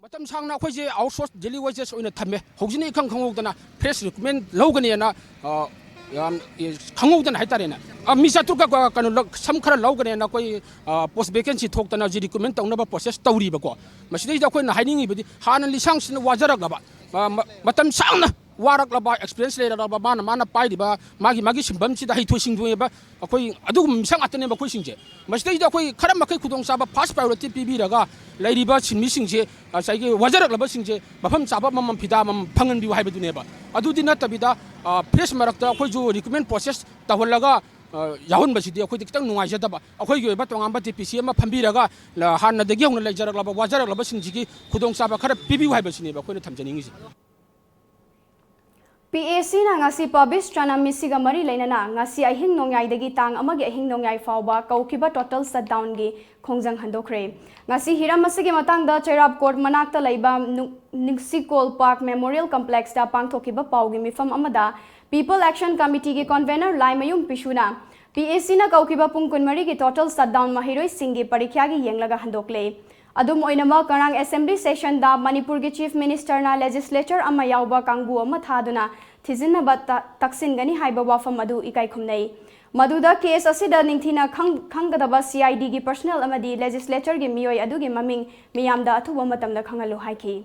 ꯃꯇꯝ ꯁꯥꯡꯅ ꯑꯩꯈꯣꯏꯁꯦ ꯑꯥꯎꯠꯁꯣꯔꯁ ꯗꯦꯂꯤ ꯋꯦꯖꯦꯁ ꯑꯣꯏꯅ ꯊꯝꯃꯦ꯫ ꯍꯧꯖꯤꯛꯅ ꯏꯈꯪ ꯈꯪꯍꯧꯗꯅ ꯐ꯭ꯔꯦꯁ ꯔꯤꯀ꯭ꯔꯨꯠꯃꯦꯟ ꯂꯧꯒꯅꯤꯅ, ꯑ, ꯌꯥꯝ, ꯑꯦ, ꯈꯪꯍꯧꯗꯅ ꯍꯥꯏꯇꯥꯔꯦꯅꯦ꯫ ꯑ, ꯃꯤ ꯆꯥꯇ꯭ꯔꯨꯛꯀ, ꯀ-, ꯀꯩꯅꯣ ꯂꯧ-, ꯁꯝ ꯈꯔ ꯂꯧꯒꯅꯦꯅ ꯑꯩꯈꯣꯏ, ꯑ, ꯄꯣꯁ ꯚꯦꯀꯦꯟꯁꯤ ꯊꯣꯛꯇꯅ ꯍꯧꯖꯤꯛ ꯔꯤꯀ꯭ꯔꯨꯠꯃꯦꯟ ꯇꯧꯅꯕ ꯄ꯭ꯔꯣꯁꯦꯁ ꯇꯧꯔꯤꯕꯀꯣ꯫ ꯃꯁꯤꯗꯩꯗ ꯑꯩꯈꯣꯏꯅ ꯍꯥꯏꯅꯤꯡꯉꯤꯕꯗꯤ ꯍꯥꯟꯅ ꯂꯤꯁꯥꯡꯁꯤꯟꯅ ꯋꯥꯖꯔꯛꯂꯕ, ꯑ, ꯃ-, ꯃꯇꯝ ꯁꯥꯡꯅ ꯋꯥꯔꯛꯂꯕ, ꯑꯦꯛꯁꯄꯤꯔꯤꯌꯦꯟꯁ ꯂꯩꯔꯛꯂꯕ, ꯃꯥꯅ ꯃꯥꯅ ꯄꯥꯏꯔꯤꯕ ꯃꯥꯒꯤ ꯃꯥꯒꯤ ꯁꯤꯟꯐꯝꯁꯤꯗ ꯍꯩꯊꯣꯏ ꯁꯤꯡꯊꯣꯏꯕ ꯑꯩꯈꯣꯏ ꯑꯗꯨꯒꯨꯝꯕ ꯃꯤꯁꯛ ꯉꯥꯛꯇꯅꯦꯕ ꯑꯩꯈꯣꯏꯁꯤꯡꯁꯦ꯫ ꯃꯁꯤꯗꯩꯗ ꯑꯩꯈꯣꯏ ꯈꯔ ꯃꯈꯩ ꯈꯨꯗꯣꯡꯆꯥꯕ ꯐꯥꯔꯁ ꯄ꯭ꯔꯥꯏꯌꯣꯔꯤꯇꯤ ꯄꯤꯕꯤꯔꯒ ꯂꯩꯔꯤꯕ ꯁꯤꯟꯃꯤꯁꯤꯡꯁꯦ, ꯉꯁꯥꯏꯒꯤ ꯋꯥꯖꯔꯛꯂꯕꯁꯤꯡꯁꯦ ꯃꯐꯝ ꯆꯥꯕ ꯑꯃꯃꯝ ꯐꯤꯗꯥ ꯑꯃꯃꯝ ꯐꯪꯍꯟꯕꯤꯌꯨ ꯍꯥꯏꯕꯗꯨꯅꯦꯕ꯫ ꯑꯗꯨꯗꯤ ꯅꯠꯇꯕꯤꯗ, ꯑ, ꯐ꯭ꯔꯦꯁ ꯃꯔꯛꯇ ꯑꯩꯈꯣꯏꯁꯨ ꯔꯤꯀ꯭ꯔꯨꯠꯃꯦꯟ ꯄ꯭ꯔꯣꯁꯦꯁ ꯇꯧꯍꯜꯂꯒ, ꯑ, ꯌꯥꯎꯍꯟꯕꯁꯤꯗꯤ ꯑꯩꯈꯣꯏꯗꯤ ꯈꯤꯇꯪ ꯅꯨꯡꯉꯥꯏꯖꯗꯕ꯫ ꯑꯩꯈꯣꯏꯒꯤ ꯑꯣꯏꯕ ꯇꯣꯉꯥꯟꯕ ꯗꯤ ꯄꯤ ꯁꯤ ꯑꯃ ꯐꯝꯕꯤꯔꯒ, ꯑ, ꯍꯥꯟꯅꯗꯒꯤ ꯍꯧꯅ ꯂꯩꯖꯔꯛꯂꯕ ꯋꯥꯖꯔꯛꯂꯕꯁꯤꯡꯁꯤꯒꯤ ꯈꯨꯗꯣꯡꯆꯥꯕ ꯈꯔ ꯄꯤꯕꯤꯌꯨ ꯍꯥꯏꯕꯁꯤꯅꯦꯕ ꯑꯩꯈꯣꯏꯅ ꯊꯝꯖꯅꯤꯡꯉꯤꯁꯦ꯫ ꯄꯤ ꯑꯦ ꯁꯤꯅ ꯉꯁꯤ ꯄꯕꯤꯁ ꯆꯅꯝ ꯃꯤꯁꯤꯒ ꯃꯔꯤ ꯂꯩꯅꯅ ꯉꯁꯤ ꯑꯍꯤꯡ ꯅꯣꯡꯌꯥꯏꯗꯒꯤ ꯇꯥꯡ ꯑꯃꯒꯤ ꯑꯍꯤꯡ ꯅꯣꯡꯌꯥꯏ ꯐꯥꯎꯕ ꯀꯧꯈꯤꯕ ꯇꯣꯇꯦꯜ ꯁꯠꯗꯥꯎꯟꯒꯤ ꯈꯣꯡꯖꯪ ꯍꯟꯗꯣꯛꯈ꯭ꯔꯦ꯫ ꯉꯁꯤ ꯍꯤꯔꯝ ꯑꯁꯤꯒꯤ ꯃꯇꯥꯡꯗ ꯆꯩꯔꯥꯞ ꯀꯣꯔꯠ ꯃꯅꯥꯛꯇ ꯂꯩꯕ ꯅꯨ-, ꯅꯤꯡꯁꯤꯀꯣꯜ ꯄꯥꯔꯛ ꯃꯦꯃꯣꯔꯤꯌꯦꯜ ꯀꯝꯄ꯭ꯂꯦꯛꯁꯇ ꯄꯥꯡꯊꯣꯛꯈꯤꯕ ꯄꯥꯎꯒꯤ ꯃꯤꯐꯝ ꯑꯃꯗ ꯄꯤꯄꯜ ꯑꯦꯛꯁꯟ ꯀꯃꯤꯇꯤꯒꯤ ꯀꯟꯚꯦꯅꯔ ꯂꯥꯏꯃꯌꯨꯝ ꯄꯤꯁꯨꯅ ꯄꯤ ꯑꯦ ꯁꯤꯅ ꯀꯧꯈꯤꯕ ꯄꯨꯡ ꯀꯨꯟꯃꯔꯤꯒꯤ ꯇꯣꯇꯦꯜ ꯁꯠꯗꯥꯎꯟ ꯃꯍꯩꯔꯣꯏꯁꯤꯡꯒꯤ ꯄꯔꯤꯈ꯭ꯌꯥꯒꯤ ꯌꯦꯡꯂꯒ ꯍꯟꯗꯣꯛꯂꯦ꯫ ꯑꯗꯨꯝ ꯑꯣꯏꯅꯃꯛ, ꯉꯔꯥꯡ ꯑꯦꯁꯦꯝꯕ꯭ꯂꯤ ꯁꯦꯁꯟꯗ ꯃꯅꯤꯄꯨꯔꯒꯤ ꯆꯤꯐ ꯃꯤꯅꯤꯁꯇꯔꯅ ꯂꯦꯖꯤꯁꯂꯦꯆꯔ ꯑꯃ ꯌꯥꯎꯕ ꯀꯥꯡꯕꯨ ꯑꯃ ꯊꯥꯗꯨꯅ ꯊꯤꯖꯤꯟꯅꯕ ꯇ-, ꯇꯛꯁꯤꯟꯒꯅꯤ ꯍꯥꯏꯕ ꯋꯥꯐꯝ ꯑꯗꯨ ꯏꯀꯥꯏ ꯈꯨꯝꯅꯩ꯫ ꯃꯗꯨꯗ ꯀꯦꯁ ꯑꯁꯤꯗ ꯅꯤꯡꯊꯤꯅ ꯈꯪ-, ꯈꯪꯒꯗꯕ ꯁꯤ ꯑꯥꯏ ꯗꯤꯒꯤ ꯄꯔꯁꯅꯦꯜ ꯑꯃꯗꯤ ꯂꯦꯖꯤꯁꯂꯦꯆꯔꯒꯤ ꯃꯤꯑꯣꯏ ꯑꯗꯨꯒꯤ ꯃꯃꯤꯡ ꯃꯤꯌꯥꯝꯗ ꯑꯊꯨꯕ ꯃꯇꯝꯗ ꯈꯪꯍꯜꯂꯨ ꯍꯥꯏꯈꯤ꯫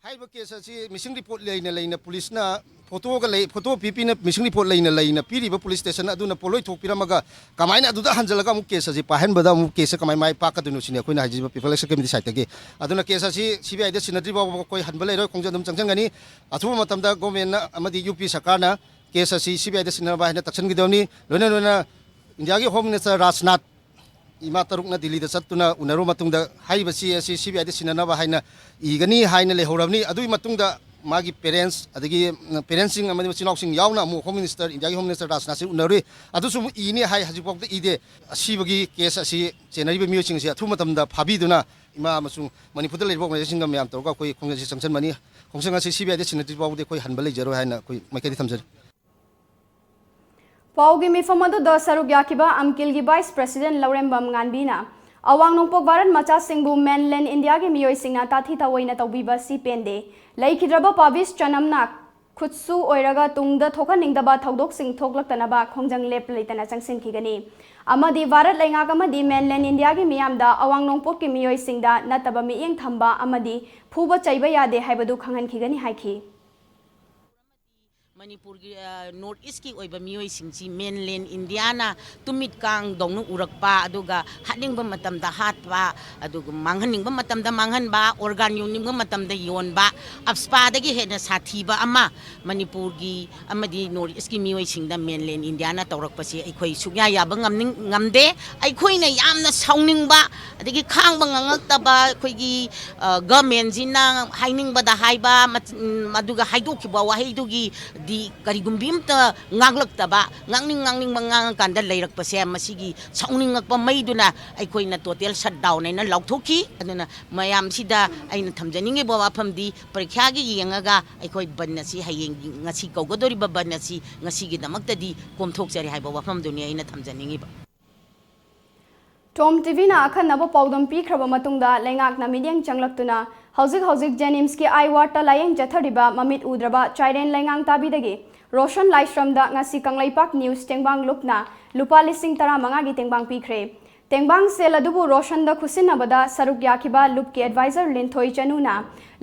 ꯍꯥꯏꯔꯤꯕ ꯀꯦꯁ ꯑꯁꯤ ꯃꯤꯁꯤꯡ ꯔꯤꯄꯣꯔꯠ ꯂꯩꯅ ꯂꯩꯅ ꯄꯨꯂꯤꯁꯅ ꯐꯣꯇꯣꯒ ꯂꯩ, ꯐꯣꯇꯣ ꯄꯤ ꯄꯤꯅ ꯃꯤꯁꯤꯡ ꯔꯤꯄꯣꯔꯠ ꯂꯩꯅ ꯂꯩꯅ ꯄꯤꯔꯤꯕ ꯄꯨꯂꯤꯁ ꯁ꯭ꯇꯦꯁꯟ ꯑꯗꯨꯅ ꯄꯣꯠꯂꯣꯏ ꯊꯣꯛꯄꯤꯔꯝꯃꯒ ꯀꯃꯥꯏꯅ ꯑꯗꯨꯗ ꯍꯟꯖꯤꯜꯂꯒ ꯑꯃꯨꯛ ꯀꯦꯁ ꯑꯁꯤ ꯄꯥꯏꯍꯟꯕꯗ ꯑꯃꯨꯛ ꯀꯦꯁꯁꯦ ꯀꯃꯥꯏ ꯃꯥꯏ ꯄꯥꯛꯀꯗꯣꯏꯅꯣ ꯁꯤꯅꯤ ꯑꯩꯈꯣꯏꯅ ꯍꯥꯏꯖꯔꯤꯕ ꯄꯤꯄꯜ ꯑꯦꯛꯁꯟ ꯀꯃꯤꯇꯤ ꯁꯥꯏꯠꯇꯒꯤ꯫ ꯑꯗꯨꯅ ꯀꯦꯁ ꯑꯁꯤ ꯁꯤ ꯕꯤ ꯑꯥꯏꯗ ꯁꯤꯟꯅꯗ꯭ꯔꯤ ꯐꯥꯎꯕ ꯑꯩꯈꯣꯏ ꯍꯟꯕ ꯂꯩꯔꯣꯏ, ꯈꯣꯡꯖꯪ ꯑꯗꯨꯝ ꯆꯪꯁꯤꯟꯒꯅꯤ꯫ ꯑꯊꯨꯕ ꯃꯇꯝꯗ ꯒꯣꯔꯃꯦꯟꯅ ꯑꯃꯗꯤ ꯌꯨ ꯄꯤ ꯁꯔꯀꯥꯔꯅ ꯀꯦꯁ ꯑꯁꯤ ꯁꯤ ꯕꯤ ꯑꯥꯏꯗ ꯁꯤꯟꯅꯕ ꯍꯥꯏꯅ ꯇꯛꯁꯤꯟꯈꯤꯗꯧꯅꯤ꯫ ꯂꯣꯏꯅ ꯂꯣꯏꯅ ꯏꯟꯗꯤꯌꯥꯒꯤ ꯍꯣꯝ ꯃꯤꯅꯤꯁꯇꯔ ꯔꯥꯖꯅꯥꯊ ꯏꯃꯥ ꯇꯔꯨꯛꯅ ꯗꯤꯜꯂꯤꯗ ꯆꯠꯇꯨꯅ ꯎꯅꯔꯨ ꯃꯇꯨꯡꯗ ꯍꯥꯏꯔꯤꯕ ꯆꯦ ꯑꯁꯤ ꯁꯤ ꯕꯤ ꯑꯥꯏꯗ ꯁꯤꯟꯅꯅꯕ ꯍꯥꯏꯅ ꯏꯒꯅꯤ ꯍꯥꯏꯅ ꯂꯩꯍꯧꯔꯕꯅꯤ꯫ ꯑꯗꯨꯒꯤ ꯃꯇꯨꯡꯗ ꯃꯥꯒꯤ ꯄꯦꯔꯦꯟꯁ ꯑꯗꯒꯤ, ꯎꯝ, ꯄꯦꯔꯦꯟꯁꯁꯤꯡ ꯑꯃꯗꯤ ꯃꯆꯤꯟ ꯃꯅꯥꯎꯁꯤꯡ ꯌꯥꯎꯅ ꯑꯃꯨꯛ ꯍꯣꯝ ꯃꯤꯅꯤꯁꯇꯔ, ꯏꯟꯗꯤꯌꯥꯒꯤ ꯍꯣꯝ ꯃꯤꯅꯤꯁꯇꯔ ꯔꯥꯖꯅꯥꯊꯁꯤ ꯎꯅꯔꯨꯏ꯫ ꯑꯗꯨꯁꯨ ꯑꯃꯨꯛ ꯏꯅꯤ ꯍꯥꯏ, ꯍꯧꯖꯤꯛꯐꯥꯎꯗ ꯏꯗꯦ꯫ ꯑꯁꯤꯕꯒꯤ ꯀꯦꯁ ꯑꯁꯤ ꯆꯦꯟꯅꯔꯤꯕ ꯃꯤꯑꯣꯏꯁꯤꯡ ꯑꯁꯤ ꯑꯊꯨꯕ ꯃꯇꯝꯗ ꯐꯥꯕꯤꯗꯨꯅ ꯏꯃꯥ ꯑꯃꯁꯨꯡ ꯃꯅꯤꯄꯨꯔꯗ ꯂꯩꯔꯤꯕ ꯑꯣꯔꯒꯅꯥꯏꯖꯦꯁꯟꯒ ꯃꯌꯥꯝ ꯇꯧꯔꯒ ꯑꯩꯈꯣꯏ ꯈꯣꯡꯖꯪ ꯑꯁꯤ ꯆꯪꯁꯤꯟꯕꯅꯤ꯫ ꯈꯣꯡꯖꯪ ꯑꯁꯤ ꯁꯤ ꯕꯤ ꯑꯥꯏꯗ ꯁꯤꯟꯅꯗ꯭ꯔꯤ ꯐꯥꯎꯕꯗꯤ ꯑꯩꯈꯣꯏ ꯍꯟꯕ ꯂꯩꯖꯔꯣꯏ ꯍꯥꯏꯅ ꯑꯩꯈꯣꯏ ꯃꯥꯏꯀꯩꯗꯒꯤ ꯊꯝꯖꯔꯤ꯫ ꯄꯥꯎꯒꯤ ꯃꯤꯐꯝ ꯑꯗꯨꯗ ꯁꯔꯨꯛ ꯌꯥꯈꯤꯕ ꯑꯝꯀꯤꯜꯒꯤ ꯚꯥꯏꯁ ꯄ꯭ꯔꯦꯁꯤꯗꯦꯟꯠ ꯂꯧꯔꯦꯝꯕꯝ ꯉꯥꯟꯕꯤꯅ ꯑꯋꯥꯡ ꯅꯣꯡꯄꯣꯛ ꯚꯥꯔꯠ ꯃꯆꯥꯁꯤꯡꯕꯨ ꯃꯦꯟꯂꯦꯟ ꯏꯟꯗꯤꯌꯥꯒꯤ ꯃꯤꯑꯣꯏꯁꯤꯡꯅ ꯇꯥꯊꯤ ꯇꯥꯑꯣꯏꯅ ꯇꯧꯕꯤꯕ ꯑꯁꯤ ꯄꯦꯟꯗꯦ꯫ ꯂꯩꯈꯤꯗ꯭ꯔꯕ ꯄꯥꯕꯤꯁ ꯆꯅꯝꯅ ꯈꯨꯠꯁꯨ ꯑꯣꯏꯔꯒ ꯇꯨꯡꯗ ꯊꯣꯛꯍꯟꯅꯤꯡꯗꯕ ꯊꯧꯗꯣꯛꯁꯤꯡ ꯊꯣꯛꯂꯛꯇꯅꯕ ꯈꯣꯡꯖꯪ ꯂꯦꯞ ꯂꯩꯇꯅ ꯆꯪꯁꯤꯟꯈꯤꯒꯅꯤ ꯑꯃꯗꯤ ꯚꯥꯔꯠ ꯂꯩꯉꯥꯛ ꯑꯃꯗꯤ ꯃꯦꯟꯂꯦꯟ ꯏꯟꯗꯤꯌꯥꯒꯤ ꯃꯤꯌꯥꯝꯗ ꯑꯋꯥꯡ ꯅꯣꯡꯄꯣꯛꯀꯤ ꯃꯤꯑꯣꯏꯁꯤꯡꯗ ꯅꯠꯇꯕ ꯃꯤꯠꯌꯦꯡ ꯊꯝꯕ ꯑꯃꯗꯤ ꯐꯨꯕ ꯆꯩꯕ ꯌꯥꯗꯦ ꯍꯥꯏꯕꯗꯨ ꯈꯪꯍꯟꯈꯤꯒꯅꯤ ꯍꯥꯏꯈꯤ꯫ ꯃꯅꯤꯄꯨꯔꯒꯤ ꯅꯣꯔꯠ ꯏꯁꯀꯤ ꯑꯣꯏꯕ ꯃꯤꯑꯣꯏꯁꯤꯡꯁꯤ ꯃꯦꯟꯂꯦꯟ ꯏꯟꯗꯤꯌꯥꯅ ꯇꯨꯃꯤꯠ ꯀꯥꯡꯗꯧꯅ ꯎꯔꯛꯄ, ꯑꯗꯨꯒ ꯍꯥꯠꯅꯤꯡꯕ ꯃꯇꯝꯗ ꯍꯥꯠꯄ, ꯑꯗꯨꯒ ꯃꯥꯡꯍꯟꯅꯤꯡꯕ ꯃꯇꯝꯗ ꯃꯥꯡꯍꯟꯕ, ꯑꯣꯔꯒꯥꯟ ꯌꯣꯟꯅꯤꯡꯕ ꯃꯇꯝꯗ ꯌꯣꯟꯕ, ꯑꯞꯁꯄꯥꯗꯒꯤ ꯍꯦꯟꯅ ꯁꯥꯊꯤꯕ ꯑꯃ ꯃꯅꯤꯄꯨꯔꯒꯤ ꯑꯃꯗꯤ ꯅꯣꯔꯠ ꯏꯁꯀꯤ ꯃꯤꯑꯣꯏꯁꯤꯡꯗ ꯃꯦꯟꯂꯦꯟ ꯏꯟꯗꯤꯌꯥꯅ ꯇꯧꯔꯛꯄꯁꯤ ꯑꯩꯈꯣꯏ ꯁꯨꯛꯌꯥ ꯌꯥꯕ ꯉꯝꯅꯤꯡ-, ꯉꯝꯗꯦ꯫ ꯑꯩꯈꯣꯏꯅ ꯌꯥꯝꯅ ꯁꯥꯎꯅꯤꯡꯕ, ꯑꯗꯒꯤ ꯈꯥꯡꯕ ꯉꯝꯂꯛꯇꯕ ꯑꯩꯈꯣꯏꯒꯤ, ꯑ, ꯒꯃꯦꯟꯁꯤꯅ ꯍꯥꯏꯅꯤꯡꯕꯗ ꯍꯥꯏꯕ, ꯃꯠ-, ꯎꯝ, ꯑꯗꯨꯒ ꯍꯥꯏꯗꯣꯛꯈꯤꯕ ꯋꯥꯍꯩꯗꯨꯒꯤꯗꯤ ꯀꯔꯤꯒꯨꯝꯕꯤ ꯑꯝꯇ ꯉꯥꯡꯂꯛꯇꯕ, ꯉꯥꯡꯅꯤꯡ ꯉꯥꯡꯅꯤꯡꯕ ꯉꯥꯡꯉꯀꯥꯟꯗ ꯂꯩꯔꯛꯄꯁꯦ, ꯃꯁꯤꯒꯤ ꯁꯥꯎꯅꯤꯡꯉꯛꯄ ꯃꯩꯗꯨꯅ ꯑꯩꯈꯣꯏꯅ total shutdown ꯍꯥꯏꯅ ꯂꯥꯎꯊꯣꯛꯈꯤ꯫ ꯑꯗꯨꯅ ꯃꯌꯥꯝꯁꯤꯗ ꯑꯩꯅ ꯊꯝꯖꯅꯤꯡꯉꯤꯕ ꯋꯥꯐꯝꯗꯤ, ꯄꯔꯤꯈ꯭ꯌꯥꯒꯤ ꯌꯦꯡꯉꯒ ꯑꯩꯈꯣꯏ ꯕꯟ ꯑꯁꯤ ꯍꯌꯦꯡ, ꯉꯁꯤ ꯀꯧꯒꯗꯧꯔꯤꯕ ꯕꯟ ꯑꯁꯤ ꯉꯁꯤꯒꯤꯗꯃꯛꯇꯗꯤ ꯀꯣꯝꯊꯣꯛꯆꯔꯦ ꯍꯥꯏꯕ ꯋꯥꯐꯝꯗꯨꯅꯤ ꯑꯩꯅ ꯊꯝꯖꯅꯤꯡꯉꯤꯕ꯫ ꯇꯣꯝ ꯇꯤꯚꯤꯅ ꯑꯈꯟꯅꯕ ꯄꯥꯎꯗꯝ ꯄꯤꯈ꯭ꯔꯕ ꯃꯇꯨꯡꯗ ꯂꯩꯉꯥꯛꯅ ꯃꯤꯠꯌꯦꯡ ꯆꯪꯂꯛꯇꯨꯅ ꯍꯧꯖꯤꯛ ꯍꯧꯖꯤꯛ ꯖꯦꯅꯤꯝꯁꯀꯤ ꯑꯥꯏ ꯋꯥꯔꯗꯇ ꯂꯥꯌꯦꯡ ꯆꯠꯊꯔꯤꯕ ꯃꯃꯤꯠ ꯎꯗ꯭ꯔꯕ ꯆꯥꯏꯔꯦꯟ ꯂꯩꯉꯥꯡꯇꯥꯕꯤꯗꯒꯤ ꯔꯣꯁꯟ ꯂꯥꯏꯁ꯭ꯔꯝꯗ ꯉꯁꯤ ꯀꯪꯂꯩꯄꯥꯛ ꯅ꯭ꯌꯨꯁ ꯇꯦꯡꯕꯥꯡ ꯂꯨꯞꯅ ꯂꯨꯄꯥ ꯂꯤꯁꯤꯡ ꯇꯔꯥꯃꯉꯥꯒꯤ ꯇꯦꯡꯕꯥꯡ ꯄꯤꯈ꯭ꯔꯦ꯫ ꯇꯦꯡꯕꯥꯡ ꯁꯦꯜ ꯑꯗꯨꯕꯨ ꯔꯣꯁꯟꯗ ꯈꯨꯠꯁꯤꯟꯅꯕꯗ ꯁꯔꯨꯛ ꯌꯥꯈꯤꯕ ꯂꯨꯞꯀꯤ ꯑꯦꯗꯚꯥꯏꯖꯔ ꯂꯤꯟꯊꯣꯏ ꯆꯅꯨꯅ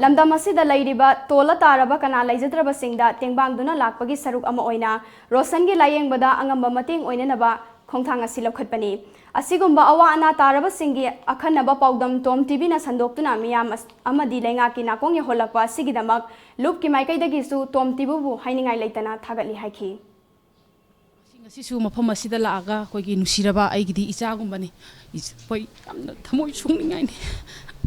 ꯂꯝꯗꯝ ꯑꯁꯤꯗ ꯂꯩꯔꯤꯕ ꯇꯣꯜꯂ ꯇꯥꯔꯕ ꯀꯅꯥ ꯂꯩꯖꯗ꯭ꯔꯕꯁꯤꯡꯗ ꯇꯦꯡꯕꯥꯡꯗꯨꯅ ꯂꯥꯛꯄꯒꯤ ꯁꯔꯨꯛ ꯑꯃ ꯑꯣꯏꯅ ꯔꯣꯁꯟꯒꯤ ꯂꯥꯌꯦꯡꯕꯗ ꯑꯉꯝꯕ ꯃꯇꯦꯡ ꯑꯣꯏꯅꯅꯕ ꯈꯣꯡꯊꯥꯡ ꯑꯁꯤ ꯂꯧꯈꯠꯄꯅꯤ꯫ ꯑꯁꯤꯒꯨꯝꯕ ꯑꯋꯥ ꯑꯅꯥ ꯇꯥꯔꯕꯁꯤꯡꯒꯤ ꯑꯈꯟꯅꯕ ꯄꯥꯎꯗꯝ ꯇꯣꯝ ꯇꯤꯚꯤꯅ ꯁꯟꯗꯣꯛꯇꯨꯅ ꯃꯤꯌꯥꯝ ꯑꯁ-, ꯑꯃꯗꯤ ꯂꯩꯉꯥꯛꯀꯤ ꯅꯥꯀꯣꯡ ꯌꯧꯍꯜꯂꯛꯄ ꯑꯁꯤꯒꯤꯗꯃꯛ ꯂꯨꯞꯀꯤ ꯃꯥꯏꯀꯩꯗꯒꯤꯁꯨ ꯇꯣꯝ ꯇꯤꯚꯤꯕꯨ ꯍꯥꯏꯅꯤꯡꯉꯥꯏ ꯂꯩꯇꯅ ꯊꯥꯒꯠꯂꯤ ꯍꯥꯏꯈꯤ꯫ ꯉꯁꯤꯁꯨ ꯃꯐꯝ ꯑꯁꯤꯗ ꯂꯥꯛꯑꯒ ꯑꯩꯈꯣꯏꯒꯤ ꯅꯨꯡꯁꯤꯔꯕ ꯑꯩꯒꯤꯗꯤ ꯏꯆꯥꯒꯨꯝꯕꯅꯤ꯫ ꯏꯆ-, ꯑꯩꯈꯣꯏ ꯌꯥꯝꯅ ꯊꯃꯣꯏ ꯁꯣꯛꯅꯤꯡꯉꯥꯏꯅꯤ꯫